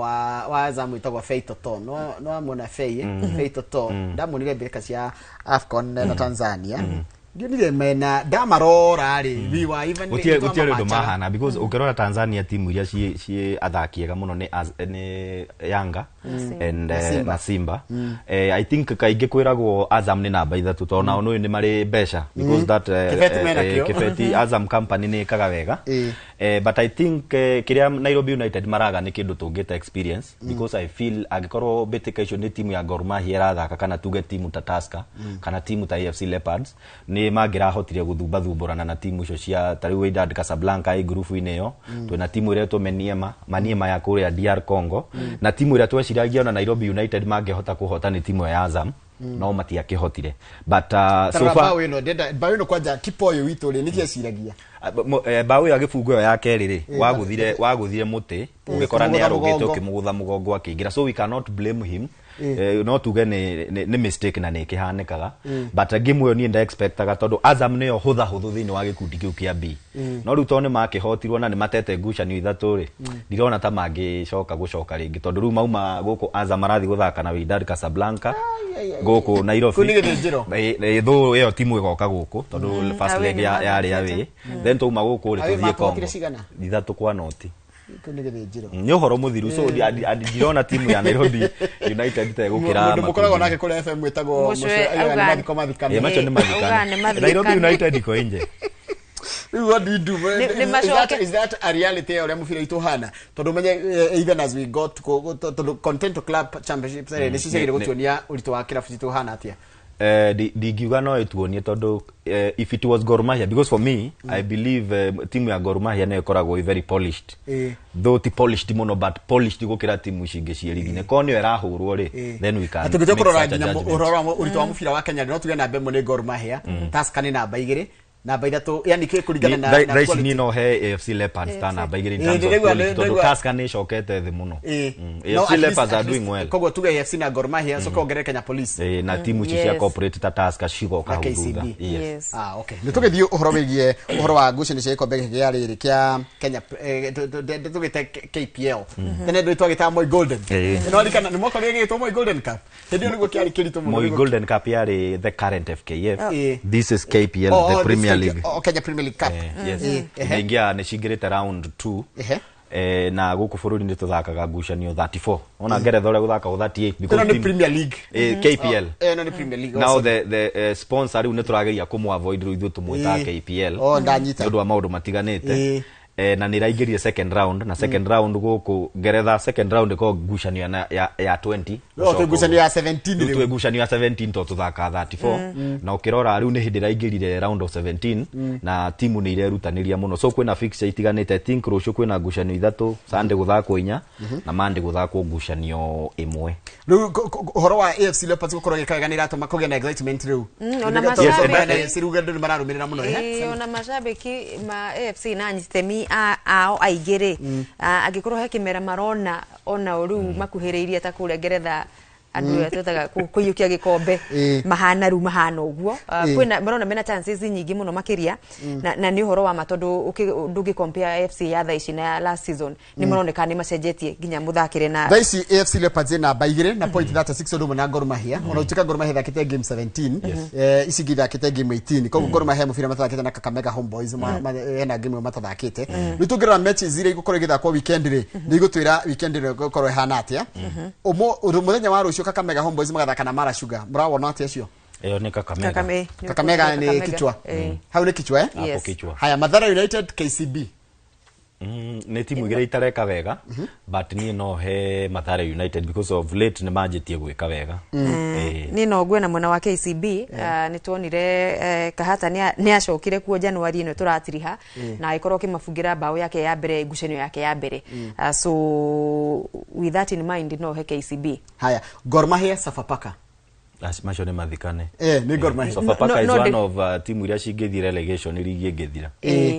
S1: wa Azam wĩtagwo Fei Toto. No amwona Fei, Fei Toto ndamuonire mbĩrĩka cia AFCON na Tanzania, ndionire mena ndamarora rĩ, we were even
S2: Gũtirĩ
S1: nĩ
S2: gũtirĩ ũndũ
S1: twamamachaga.
S2: Mahana because ũngĩrora Tanzania, timu iria ciĩ athaki ega mũno nĩ Yanga and
S1: Na Simba.
S2: Na Simba. I think kaingĩ kwĩragwo Azam nĩ namba ithatũ tondũ nao nĩ marĩ mbeca because that
S1: Kĩbeti mena kĩo.
S2: Kĩbeti Azam company nĩ ĩkaga wega. But I think kĩrĩa Nairobi United maraga nĩ kĩndũ tũngĩta experience, because I feel angĩkorwo mbĩtĩka icio nĩ timu ya Gor Mahia ĩrathaka kana tuge timu ta Tusker kana timu ta AFC Leopards, nĩ mangĩrahotire gũthumbathumbũrana na timu icio cia ta rĩu Wydad Casablanca ĩ ngurubu-inĩ ĩyo. Twĩna timu ĩretwo Maniema ya kũrĩa DR Congo, na timu ĩrĩa tweciragia ona Nairobi United mangĩhota kũhota nĩ timu ya Azam, no matiakĩhotire, but so
S1: Tarora
S2: far
S1: bao ĩno, ndenda bao ĩno kwanja kipa ũyũ witũ rĩ, nĩkĩ eciragia?
S2: Bao ĩyo agĩbungwo ĩyo ya kerĩ rĩ, wagũthire mũtĩ ũgĩkora nĩ
S1: ũkĩmũgũtha
S2: arũgĩte
S1: mũgongo.
S2: Ũkĩmũgũtha mũgongo akĩingĩra, so we cannot blame him. No tuge nĩ mistake na nĩ ĩkĩhanĩkaga, but game ĩyo niĩ nda expectaga tondũ Azam nĩyo hũtha hũthũ thĩinĩ wa gĩkundi kĩu kĩa B, no rĩu tondũ nĩ makĩhotirwo na nĩ matete ngucanio ithatũ rĩ, ndirona ta mangĩcoka gũcoka rĩngĩ tondũ rĩu mauma gũkũ Azam marathiĩ gũthaka na Wydad Casablanca gũkũ Nairobi.
S1: Kũu nĩ gĩthĩnjĩro.
S2: Thũ ĩyo timu ĩgoka gũkũ tondũ first
S3: Away
S2: leg
S3: nĩ
S2: yarĩ
S3: mathakĩte.
S2: away, then twauma gũkũ rĩ
S1: Away
S2: tũthiĩ
S1: matũhotire
S2: Congo
S1: cigana?
S2: 3-0.
S1: Kũu nĩ gĩthĩnjĩro.
S2: Nĩ ũhoro mũthiru, so ndirona timu ya Nairobi United ta ĩgũkĩra
S1: Mũndũ mũkoragwo nake kũrĩa FM wĩtagwo
S3: Mũcwe
S1: Mũcwe augaga nĩ mathiko mathikane.
S2: Macio nĩ
S3: Auga
S2: mathikane.
S3: nĩ mathikane.
S2: Nairobi United iko nje.
S1: Rĩu what do you do?
S3: Nĩ
S1: Is
S3: macoke.
S1: Is that a reality ya ũrĩa mũbira witũ ũhana? Tondũ menye even as we got tondũ Continental Club Championships nĩcio ciagĩrĩire gũtuonia ũritũ wa kĩrabu citũ ũhana atĩa.
S2: Ndingiuga no ĩtuonie tondũ if it was Gor Mahia, because for me I believe timu ya Gor Mahia nĩyo ĩkoragwo ĩ very polished, though ti polished mũno but polished gũkĩra timu ici ingĩ ciĩ rigi-inĩ. Korwo nĩyo ĩrahũrwo rĩ, then we can
S1: Na tũngĩtua
S2: make
S1: kũrora
S2: such a
S1: nginya
S2: judgment.
S1: ũhoro wa ũritũ wa mũbira wa Kenya, no tuge namba ĩmwe nĩ Gor Mahia, Tusker nĩ namba igĩrĩ, namba ithatũ, yani kũringana na
S2: Thaa ici
S1: quality.
S2: niĩ no he AFC Leopards ta namba igĩrĩ in terms of
S1: Ndĩraigua-
S2: quality tondũ
S1: ndĩraigua-
S2: Tusker nĩ ĩcokete thĩ mũno.
S1: No,
S2: AFC
S1: at least-
S2: Leopards are
S1: at least-
S2: doing well.
S1: Koguo tuge AFC na Gor Mahia, coka ongerere Kenya Police.
S2: Na timu ici cia corporate ta Tusker cigoka
S1: Na
S2: hau
S1: KCB.
S2: thutha. Yes.
S3: Yes.
S1: Ah, okay. Nĩ tũgĩthiĩ ũhoro wĩgiĩ ũhoro wa ngucanio cia gĩkombe gĩkĩ gĩa rĩrĩ kĩa Kenya, tũgĩte KPL. Tene ndũ twagĩtaga Moi Golden. Nĩ warikana nĩ mwaka ũrĩa gĩgĩtwo Moi Golden Cup. Hĩndĩ ĩyo nĩguo kĩarĩ kĩritũ mũno.
S2: Moi Golden Cup yarĩ the current FKF. This is KPL,
S1: Oh,
S2: the
S1: oh, this
S2: Premier
S1: KPL,
S2: League.
S1: oh, Kenya Premier League Cup.
S2: Yes.
S1: Ehe.
S2: Inaingia nĩ cingĩrĩte round 2. Na gũkũ bũrũri-inĩ tũthakaga ngucanio 34, ona ngeretha ũrĩa gũthakagwo 38
S1: Ĩno nĩ
S2: team-
S1: Premier League.
S2: KPL.
S1: Ĩno nĩ Premier League.
S2: Now
S1: also.
S2: the sponsor rĩu nĩ tũrageria kũmũ avoid, rĩu ithuĩ tũmwĩtaga KPL
S1: Oh, ndanyita.
S2: nĩ ũndũ wa maũndũ matiganĩte. Na nĩ ĩraingĩrire second round, na second round gũkũ ngeretha second round ĩkoragwo ngucanio ya 20.
S1: No, twĩ ngucanio ya 17
S2: rĩu
S1: rĩu.
S2: Twĩ ngucanio ya 17 to tũthaka 34, na ũkĩrora rĩu nĩ hĩndĩ ĩraingĩrire round of 17 na timu nĩ irerutanĩria mũno, so kwĩna fixture itiganĩte. I think rũciũ kwĩna ngucanio ithatũ, Sunday gũthakwo inya na Monday gũthakwo ngucanio ĩmwe.
S1: Rĩu ũhoro wa AFC Leopards gũkorwo ĩgĩka wega nĩ ĩratũma kũgĩe na excitement rĩu.
S3: Ona
S1: Nĩ
S3: mashabiki.
S1: tondũ AFC rĩu andũ nĩ mararũmĩrĩra mũno.
S3: Ona macambĩki ma AFC na anyitemi ao aingĩ rĩ, angĩkorwo he kĩmera marona ona o rĩu makuhĩrĩirie ta kũrĩa ngeretha Andũ twetaga kũiyũkia gĩkombe mahana rĩu mahana ũguo. Kwĩna marona mena chances nyingĩ mũno makĩria na nĩ ũhoro wa ma tondũ ndũngĩ compare AFC ya thaa ici na ya last season nĩ maroneka nĩ macenjetie nginya mũthakĩre na
S1: thaa ici AFC Leopards ĩna namba 2 na point 36 ũndũ ũmwe na Gor Mahia. Ona gũtuĩka Gor Mahia ĩthakĩte game 17, ici ingĩ ithakĩte game 18. Koguo Gor Mahia mũbira matathakĩte na Kakamega Homeboys hena game ĩmwe matathakĩte. Rĩu tũngĩrora matches iria igũkorwo igĩthakwo weekend rĩ, nĩ igũtwĩra weekend ĩno ĩgũkorwo ĩhana atĩa. Mũthenya wa rũciũ Kakamega Homeboys magathaka na Mara Sugar. Mũrawona atĩa acio?
S2: Ĩyo nĩ Kakamega.
S1: Kakamega nĩ kichwa. Hau nĩ kichwa eh?
S2: Hapo kichwa.
S1: Haya, Mathare United KCB.
S2: Nĩ timu igĩrĩ itareka wega, but niĩ no he Mathare United because of late nĩ manjĩtie gwĩka wega.
S3: Niĩ no ngwe na mwena wa KCB. Nĩ tuonire Kahata nĩ acokire kuo January ĩno tũratiriha na agĩkorwo akĩmabungĩra bao yake ya mbere, ngucanio yake ya mbere. So with that in mind no he KCB.
S1: Haya, Gor Mahia Sofapaka.
S2: Macio nĩ mathikane.
S1: Nĩ Gor Mahia.
S2: Sofapaka is one of timu iria cingĩthiĩ relegation ligi ĩngĩthira.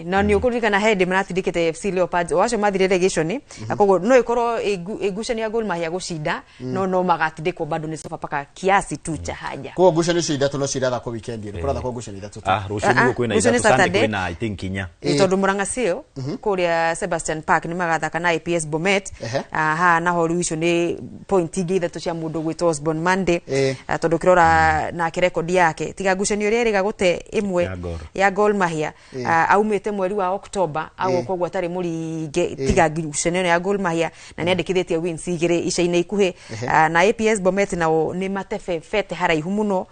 S3: Na nĩ ũkũririkana he hĩndĩ maratindĩkĩte AFC Leopards, o acio mathire relegation, koguo no ĩkorwo ĩgucanio ya Gor Mahia gũcinda, no magatindĩkwo bado nĩ Sofapaka kiasi tu cha haja.
S1: Koguo ngucanio icio ithatũ no cirathakwo weekend ĩno, kũrathakwo ngucanio ithatũ tu.
S2: Rũciũ nĩguo kwĩna ithatũ, Sunday kwĩna I think inya.
S3: Tondũ Murang'a Seal kũrĩa Sebastian Park nĩ magathaka na APS Bomet. Haha naho rĩu icio nĩ point ingĩ ithatũ cia mũndũ gwĩtwo Osborne Monday, tondũ ũkĩrora nake rekondi yake tiga ngucanio ĩrĩa ĩrĩga gũte ĩmwe ya Gor Mahia, aumĩte mweri wa October agũka ũguo atarĩ mũringe tiga ngucanio ĩno ya Gor Mahia, na nĩandĩkithĩtie wins igĩrĩ ica-inĩ ikuhĩ. Na APS Bomet nao nĩ matebebete haraihu mũno,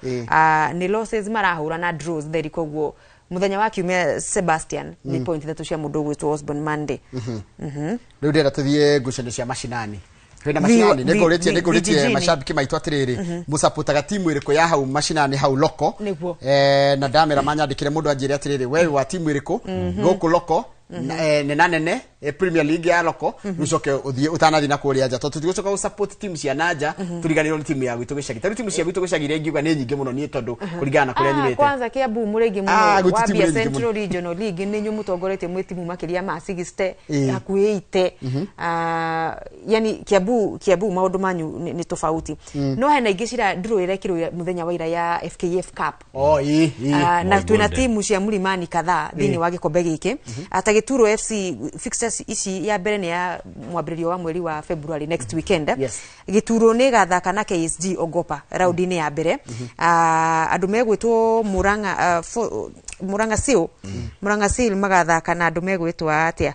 S3: nĩ losses marahũra na draws theri, koguo mũthenya wa kiumia Sebastian nĩ point ithatũ cia mũndũ ũgwĩtwo Osborne Monday.
S1: Rĩu ndĩrenda tũthiĩ ngucanio cia macinani. Kwĩna macinani nĩngũrĩtie mashabiki maitũ atĩrĩrĩ, mũcapotaga timu ĩrĩkũ ya hau macinani hau loko? Na ndamera manyandĩkĩre mũndũ anjĩre atĩrĩrĩ, we wa timu ĩrĩkũ gũkũ loko nena nene Premier League ya loko, ucoke uthie utanathi na kuria nja, tondu tutigocoka gusupport team cia nanja turiganirwo ni timu ya gwitu gicagi. Tariu timu cia gwitu gicagi iria ingiuga ni nyingi muno ni tondu kuringana na kuria nyumite.
S3: Kwanza Kiambu muringi muno wambia Central Regional League ni nyu mutongoretie mwi timu makiria ma 60 hakuhi 80. Yani Kiambu maundu manyu ni tofauti. No hena ingi cira nduru irekirwo muthenya wa ira ya FKF Cup. Na twina timu cia Mulimani kadhaa thiini wa gikombe giki. Ata Gituro FC fixtures ici ya mbere ni ya mwambĩrĩrio wa mweri wa February next weekend. Gituro ni gathaka na KSG Ogopa raundi-inĩ ya mbere. Andũ megwĩtwo Murang'a Murang'a Seal magathaka na andũ megwĩtwo atia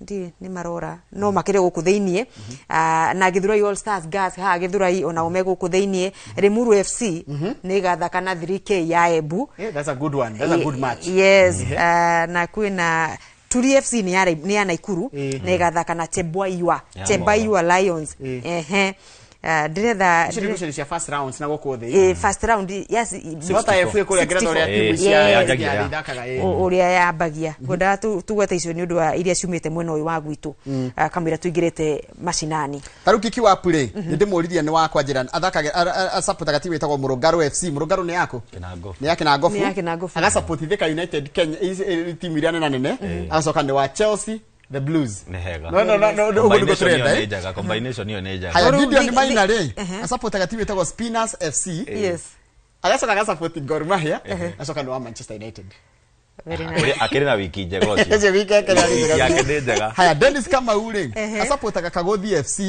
S3: ndi ni marora no makire guku thiini. Na Githurai All Stars Gas ha Githurai ona ome guku thiini. Limuru FC ni gathaka na 3K ya Embu.
S1: Yeah, that's a good one. That's a good match.
S3: Yes. Na kwina Turi FC ni ya Naikuru ni gathaka na Chebwaiwa Lions. Ehe. Ndiretha
S1: cia first round na guku thi.
S3: First round yes.
S1: Bata FA kuria ngiretha uria timu cia ithakaga
S3: uria yambagia. Ngwendaga tugwete icio ni undu wa iria ciumite mwena uyu wa gwitu kamwira tuingirite macinani.
S1: Taru kiki wa play ni ndimuririe ni wakwa njira athakaga asupportaga timu itagwo Murungaru FC. Murungaru ni yako? Ni yake na Ngofu. Agasupport Thika United Kenya timu iria nene nene. Agacoka ni wa Chelsea The Blues.
S2: No
S1: no
S2: no, combination hiyo ni njega.
S1: Haya, Gideon Maina ri asupportaga timu itagwo Spinners FC.
S3: Yes.
S1: Agacoka agasupport Gor Mahia, agacoka ni wa Manchester United.
S2: Akiri na wiki njega ucio.
S1: Ece wiki yake
S2: nĩ njega.
S1: Haya, Dennis Kamau ri asupportaga Kagothi FC,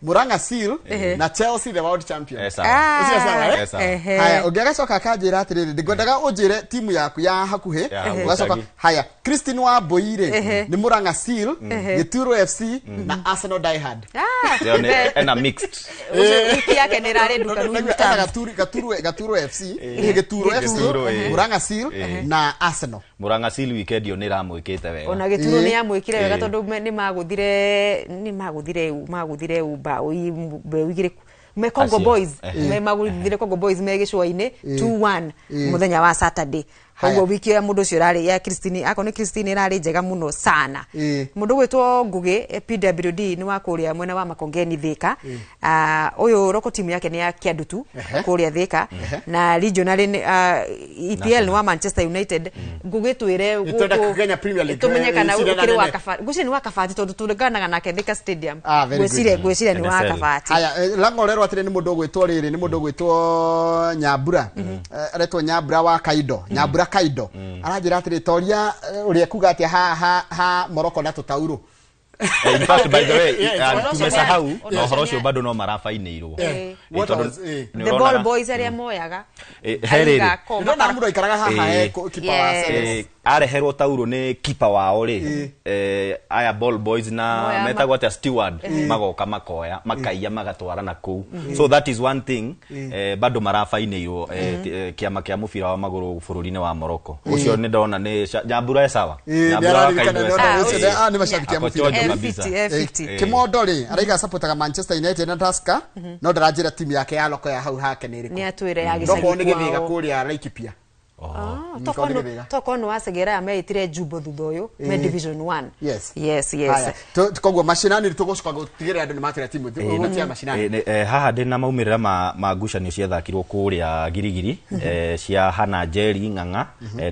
S1: Murang'a Seal na Chelsea the world champion.
S2: Ucio sawa.
S1: Haya, ũngĩ agacoka akanjĩra atĩrĩrĩ, ndĩngwendaga ũnjĩre timu yaku ya hakuhĩ. Ũgacoka haya, Christine Wambui rĩ nĩ Murang'a Seal, Gituro FC na Arsenal Die Hard.
S2: Ena mixed.
S3: Wiki yake nĩ ĩrarĩ nduka
S1: Gaturo FC, Gituro FC, Murang'a Seal na Arsenal.
S2: Murang'a Seal weekend yo nĩ ĩramwĩkĩte wega.
S3: Ona Gituro nĩ yamwĩkire wega tondu nĩ magũthire bao igĩrĩ me Congo Boys, me magũthire Congo Boys me gĩcũa-inĩ 2-1 mũthenya wa Saturday. Koguo wiki ya mundu ucio rari ya Christine ako ni Christine rari njega muno sana. Mundu gwitwo Ngugi PWD ni wa kuria mwena wa Makongeni Thika. Uyu roko timu yake ni ya Kiandutu kuria Thika na regional EPL ni wa Manchester United. Ngugi twire
S1: guku Kenya Premier League
S3: tumenye kana ukiri wa Kabati. Nguci ni wa Kabati tondu turinganaga nake Thika Stadium. Ngwiciria ni wa Kabati.
S1: Haya lango rero atire ni mundu gwitwo riri ni mundu gwitwo Nyambura. Aretwo Nyambura wa Kaido. Nyambura Kaido. Aranjira atire toria uria kuga atia ha Morocco na tutauro.
S2: In fact, by the way, tumesahau na uhoro ucio bado no marabainĩirwo.
S3: The ball boys aria moyaga.
S1: Ndona mundu aikaraga haha he kipa wa Ceres.
S2: Areherwo tauro nĩ kipa wao rĩ. Aya ball boys na metagwo atia steward magoka makoya makaiya magatwara na kũu. So that is one thing bado marabainĩirwo kĩama kĩa mũbira wa magũrũ bũrũri-inĩ wa Morocco. Ũcio nĩ ndona nĩ Nyambura e sawa. Nyambura wa Kaido e sawa.
S1: Nĩ mashabiki a mũbira. Kimondo ri araiga supportaga Manchester United na Tusker no ndaranjira timu yake ya loko ya hau hake ni iriku
S3: ni atwire ya gicagi
S1: kwao ni githiga kuria Laikipia.
S3: Tokono wasegera ya meitire jumbo thutha uyu me division 1.
S1: Yes.
S3: Yes, yes.
S1: Koguo macinani tugucoka gutigirira andu ni matira timu gutia macinani.
S2: Haha ndina maumirira ma ngucanio ciathakirwo kuria Girigiri cia Hana Jerry Ng'ang'a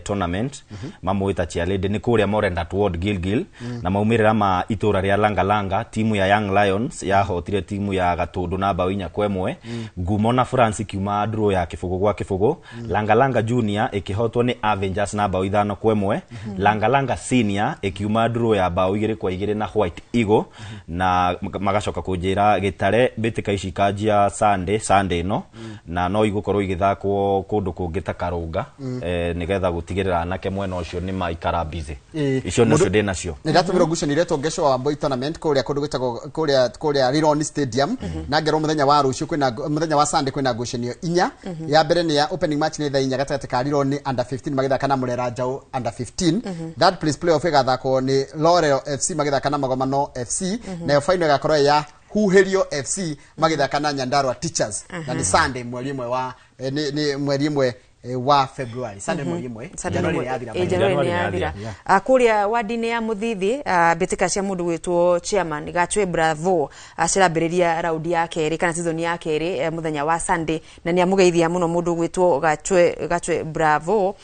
S2: tournament mamwita Chialede ni kuria Morendat Ward Gilgil na maumirira ma itura ria Langalanga timu ya Young Lions yahotire timu ya Gatundu na bao 4-1. Ngumo na France kiuma draw ya 0-0. Langalanga Junior ikihotwo ni Avengers na bao 5-1. Langalanga Senior ikiuma draw ya bao 2-2 na White Eagle na magacoka kunjira gitare bitika ici kanjia Sunday no na no igukorwo igithakwo kundu kungi ta Karunga nigetha gutigirira anake mwena ucio ni maikara busy. Icio nacio ndi nacio
S1: ni ndatumirwo ngucanio iretwo Ngesho wa Boy Tournament kuria kundu gwitagwo kuria Rironi Stadium na ngerwo muthenya wa rucio kwina muthenya wa Sunday kwina ngucanio inya. Ya mbere ni ya opening match ni thaa 4 gatagati ka Rironi under 15 magithaka na Murera Njau under 15. That place playoff igathakwo ni Laurel FC magithaka na Magomano FC nayo final igakorwo ya Huherio FC magithaka na Nyandarua Teachers na ni Sunday mweri mwe wa ni mweri mwe wa February. Sunday mweri mwe January ni yathira.
S3: January ni yathira. Kuria wadi-inĩ ya Muthithi mbĩtĩka cia mũndũ gwĩtwo chairman Gachwe Bravo cirambĩrĩria raundi ya kerĩ kana season ya kerĩ mũthenya wa Sunday na nĩ amũgeithia mũno mũndũ gwĩtwo Gachwe Bravo.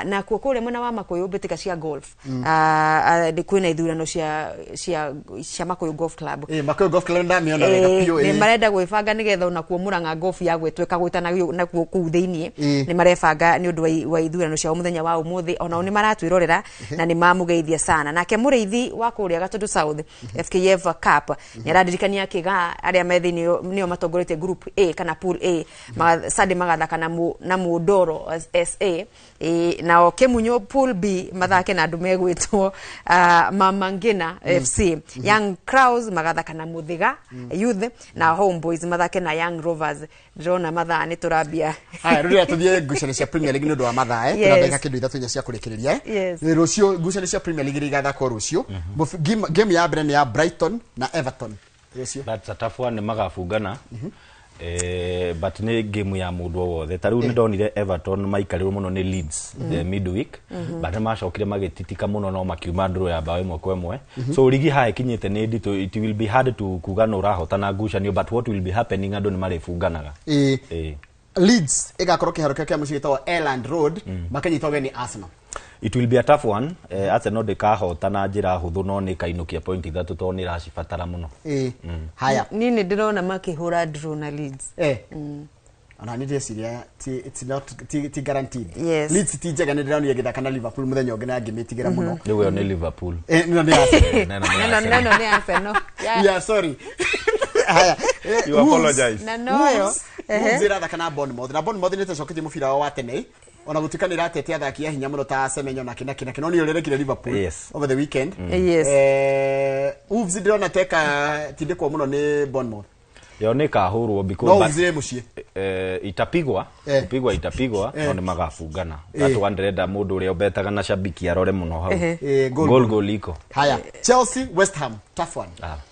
S3: Na kuo kũrĩa mwena wa Makuyu mbĩtĩka cia golf kwĩna ithurano cia Makuyu Golf Club.
S1: Makuyu Golf Club ndamĩona wega biũ.
S3: Nĩ marenda gwĩbanga nĩgetha onakuo Murang'a golf ya gwĩtwo ĩkagwĩtana nakuo kũu thĩiniĩ. Nĩ marebanga nĩ ũndũ wa ithurano cia mũthenya wa ũmũthĩ onao nĩ maratwĩrorera na nĩ mamũgeithia sana. Nake mũrĩithi wa kũrĩa Gatundu South FKF Cup nĩ aradirikania kĩga arĩa me thĩinĩ nĩo matongoretie group A kana pool A Sunday magathaka na Mũndoro SA nao Kĩmunyo pool B mathake na andũ megwĩtwo Mama Ngina FC. Young Crows magathaka na Mũthiga Youth na Homeboys mathake na Young Rovers. Ndĩrona mathaa nĩ tũrambia.
S1: Haya rĩu tũthiĩ ngucanio cia Premier League nĩ ũndũ wa mathaa tũna ndagĩka kĩndũ ithatũ inya cia kũrĩkĩrĩria. Rũciũ ngucanio cia Premier League igathakwo rũciũ. Game ya mbere nĩ ya Brighton na Everton rũciũ.
S2: That's a tough one, magabungana. But nĩ game ya mũndũ o wothe. Ta rĩu nĩ ndonire Everton maikarĩrwo mũno nĩ Leeds midweek but nĩ macokire magĩtitika mũno no makiuma draw ya bao 1-1. So ligi haha ĩkinyĩte nĩ nditũ, it will be hard to kuga nũ ũrahotana ngucanio but what will be happening andũ nĩ marĩbunganaga.
S1: Leeds igakorwo kĩharo kĩa mũciĩ gĩtagwo Elland Road makĩnyitwo ũgeni Arsenal.
S2: It will be a tough one. Arsenal ndĩkahota na njĩra hũthũ no nĩ kainũkia point 3 tondũ nĩ ĩracibatara mũno.
S1: Haya.
S3: Niĩ nĩ ndĩrona makĩhũra draw na Leeds.
S1: Ona nĩ ndĩreciria it's not ti guaranteed.
S3: Yes.
S1: Leeds ti njega nĩ ndĩronire ĩgĩthaka na Liverpool mũthenya ũngĩ na ngĩmĩtigĩra mũno.
S2: Rĩu ĩyo nĩ Liverpool.
S1: No nĩ Arsenal.
S3: No nĩ Arsenal.
S1: Yeah, sorry. Haya.
S2: You apologize.
S3: Na noyo.
S1: Wolves ĩrathaka na Bournemouth. Na Bournemouth nĩ ĩtacoketie mũbira wao wa tene. Ona gũtuĩka nĩ ĩratete athaki a hinya mũno ta Semenyo na kina no nĩ ũrĩrekire Liverpool over the weekend.
S3: Yes.
S1: Wolves ndĩrona teka tindĩkwo mũno nĩ Bournemouth.
S2: Yo nĩ kahũrwo because
S1: no Wolves ĩ mũciĩ.
S2: Itapigwa, kupigwa itapigwa no nĩ magabungana. That one ndĩrenda mũndũ ũrĩa ũbetaga na shabiki arore mũno hau. Goal goal iko.
S1: Haya, Chelsea West Ham, tough one.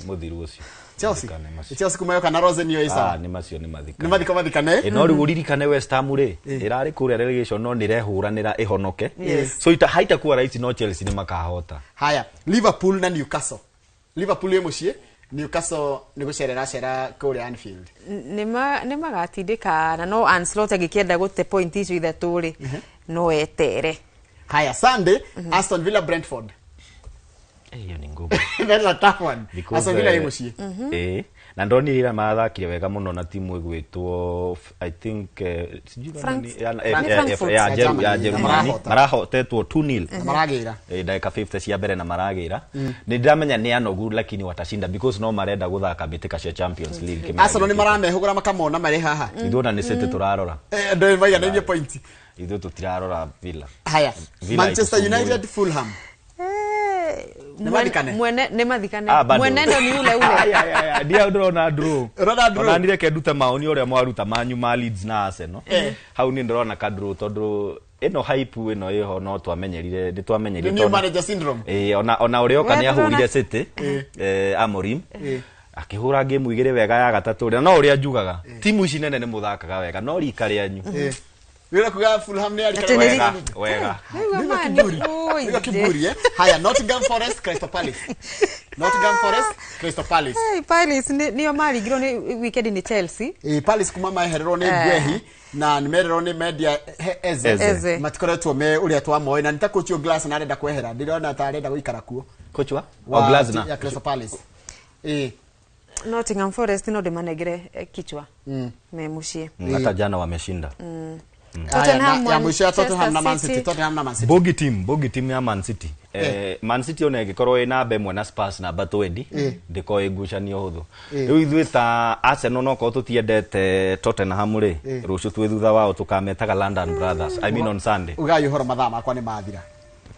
S2: Mũthiru ũcio.
S1: Chelsea. Chelsea kuma yoka na Rosen yo isa.
S2: Nĩ macio nĩ mathikane.
S1: Nĩ mathiko mathikane.
S2: No rĩu ũririkane West Ham rĩ ĩrarĩ kũrĩa relegation no nĩ rehũranĩra ĩhonoke. So ita haitakuwa rahisi no Chelsea nĩ makahota.
S1: Haya, Liverpool na Newcastle. Liverpool ĩ mũciĩ, Newcastle nĩ gũcerera cera kũrĩa Anfield.
S3: Nĩ magatindĩka na no Ancelotti agĩkĩenda gũte point icio ithatũ rĩ no etere.
S1: Haya, Sunday, Aston Villa Brentford.
S2: Hiyo ni ngumu.
S1: That's a tough one. Aston Villa ĩ mũciĩ.
S2: Na ndonire ira marathakire wega mũno na timu ĩgwĩtwo I think ya Germany marahotetwo 2-0
S1: na maragĩra
S2: ndagĩka 50 cia mbere na maragĩra. Nĩ ndĩramenya nĩ anogu lakini watashinda because no marenda gũthaka mbĩtĩka cia Champions League.
S1: Arsenal nĩ maramehũgũra makamona marĩ haha.
S2: Ithuĩ ona nĩ City tũrarora.
S1: Andũ maiganainie point.
S2: Ithuĩ tũtirarora Villa.
S1: Haya, Manchester United Fulham.
S3: Mwene nĩ mathikane. Mwenendo ni ule ule.
S2: Aya ndia ndĩrona draw. Ona ndireke ndute maoni ũrĩa mwaruta manyu ma Leeds na Arsenal. Hau ni ndĩrona ka draw tondũ ĩno hype ĩno ĩho no twamenyerire nĩ twamenyerire
S1: new manager syndrome.
S2: Ona ũrĩa oka nĩ ahũrire City Amorim akĩhũra game igĩrĩ wega ya gatatũ rĩ no ũrĩa njugaga timu ici nene nĩ mũthakaga wega no rika rĩanyu.
S1: Wira kuga Fulham ni
S2: alika wega wega.
S1: Niga kiburi Haya, Nottingham Forest Crystal Palace. Nottingham Forest Crystal Palace.
S3: Hey, Palace niyo marigirwo ni weekend ni Chelsea.
S1: Palace kuma mahererwo ni Gwehi na nimererwo ni media Eze. Matikoretwo me uria twamoe na nita coach Glass na arenda kwehera. Ndirona ta arenda guikara kuo.
S2: Coach wa? Glasner
S1: ya Crystal Palace.
S3: Nottingham Forest no ndimanegere kichwa. Me muciĩ.
S2: Hata jana wameshinda.
S3: Tottenham
S1: ya mwisho ya Tottenham na Man City. Tottenham na Man City.
S2: Bogey team ya Man City. Man City ona ĩngĩkorwo ĩ namba ĩmwe na Spurs namba 20 ndĩkorwo ĩ ngucanio hũthũ. Rĩu ithuĩ ta Arsenal no korwo tũtiendete Tottenham rĩ rũciũ twĩ thutha wao tũkametaga London Brothers. I mean on Sunday.
S1: Ugai ũhoro mathaa makwa nĩ mathira.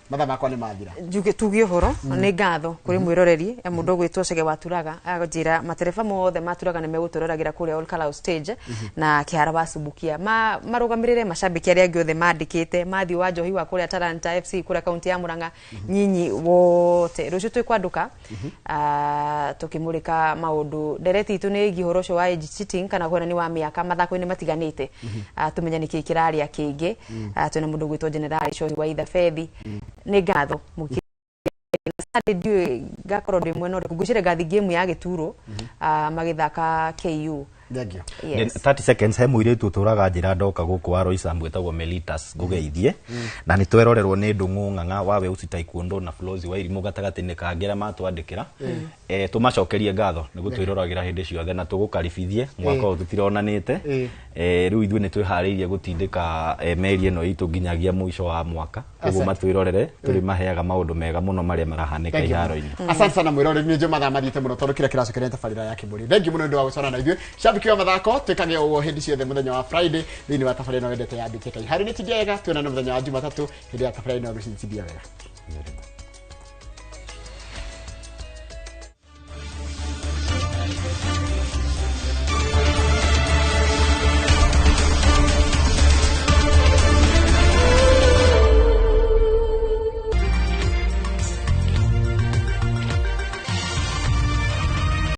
S1: Mathaa makwa nĩ mathira.
S3: Njuge tuge ũhoro nĩ ngatho kũrĩ mwĩroreri mũndũ ũgwĩtwo Chege wa Turaga agũnjĩra matereba mothe ma Turaga nĩ megũtũroragĩra kũrĩa Ol Kalou stage na kĩhara wa Subukia marũgamĩrĩre macambĩki arĩa angĩ othe mandĩkĩte Matthew wa Njohi wa kũrĩa Talanta FC kũrĩa kaunti ya Murang'a nyinyi wote rũciũ twĩkwandũka tũkĩmũrĩka maũndũ ndereti itũ nĩ ĩgiĩ ũhoro ũcio wa age cheating kana kwena nĩ wa mĩaka mathako-inĩ matiganĩte tũmenye nĩkĩ kĩrarĩa kĩngĩ twĩna mũndũ ũgwĩtwo General Shozi wa Ithabethi nĩ ngatho mũkĩ ndiũĩ ngakorwo ndĩ mwena ũrĩkũ ngwĩciria ngathi game ya gĩturo magĩthaka KU.
S1: Thank you.
S3: Yes.
S2: 30 seconds he mũirĩtu ũtũraga njĩra ndoka gũkũ wa Royce mwĩtagwo Melitas ngũgeithie na nĩ twerorerwo nĩ Ndũng'ũ Ng'ang'a wa Weusi Taekwondo na Flozi wa Irimũ gatagatĩ-inĩ ka ngĩra matwandĩkĩra tũmacokerie ngatho nĩ gũtwĩroragĩra hĩndĩ ciothe na tũgũkaribithie mwaka ũyũ tũtironanĩte rĩu ithuĩ nĩ twĩharĩirie gũtindĩka meri ĩno itũ nginyagia mũico wa mwaka koguo matwĩrorere tũrĩ maheaga maũndũ mega mũno marĩa marahanĩka iharo-inĩ.
S1: Asante sana mwĩroreri nĩ njũ mathaa mathiĩte mũno tondũ kĩrĩa kĩracokeria tabarĩra ya Kĩmũri. Thank you mũno nĩ ũndũ wa gũcora na ithuĩ. Shabiki wa mathako twĩkage ũguo hĩndĩ ciothe mũthenya wa Friday thĩinĩ wa tabarĩra ĩno wendete ya Mbĩtĩka. Iharo-inĩ tindia wega tuonane mũthenya wa Jumatatũ hĩndĩ ya tabarĩra ĩno rũcinĩ tindia wega.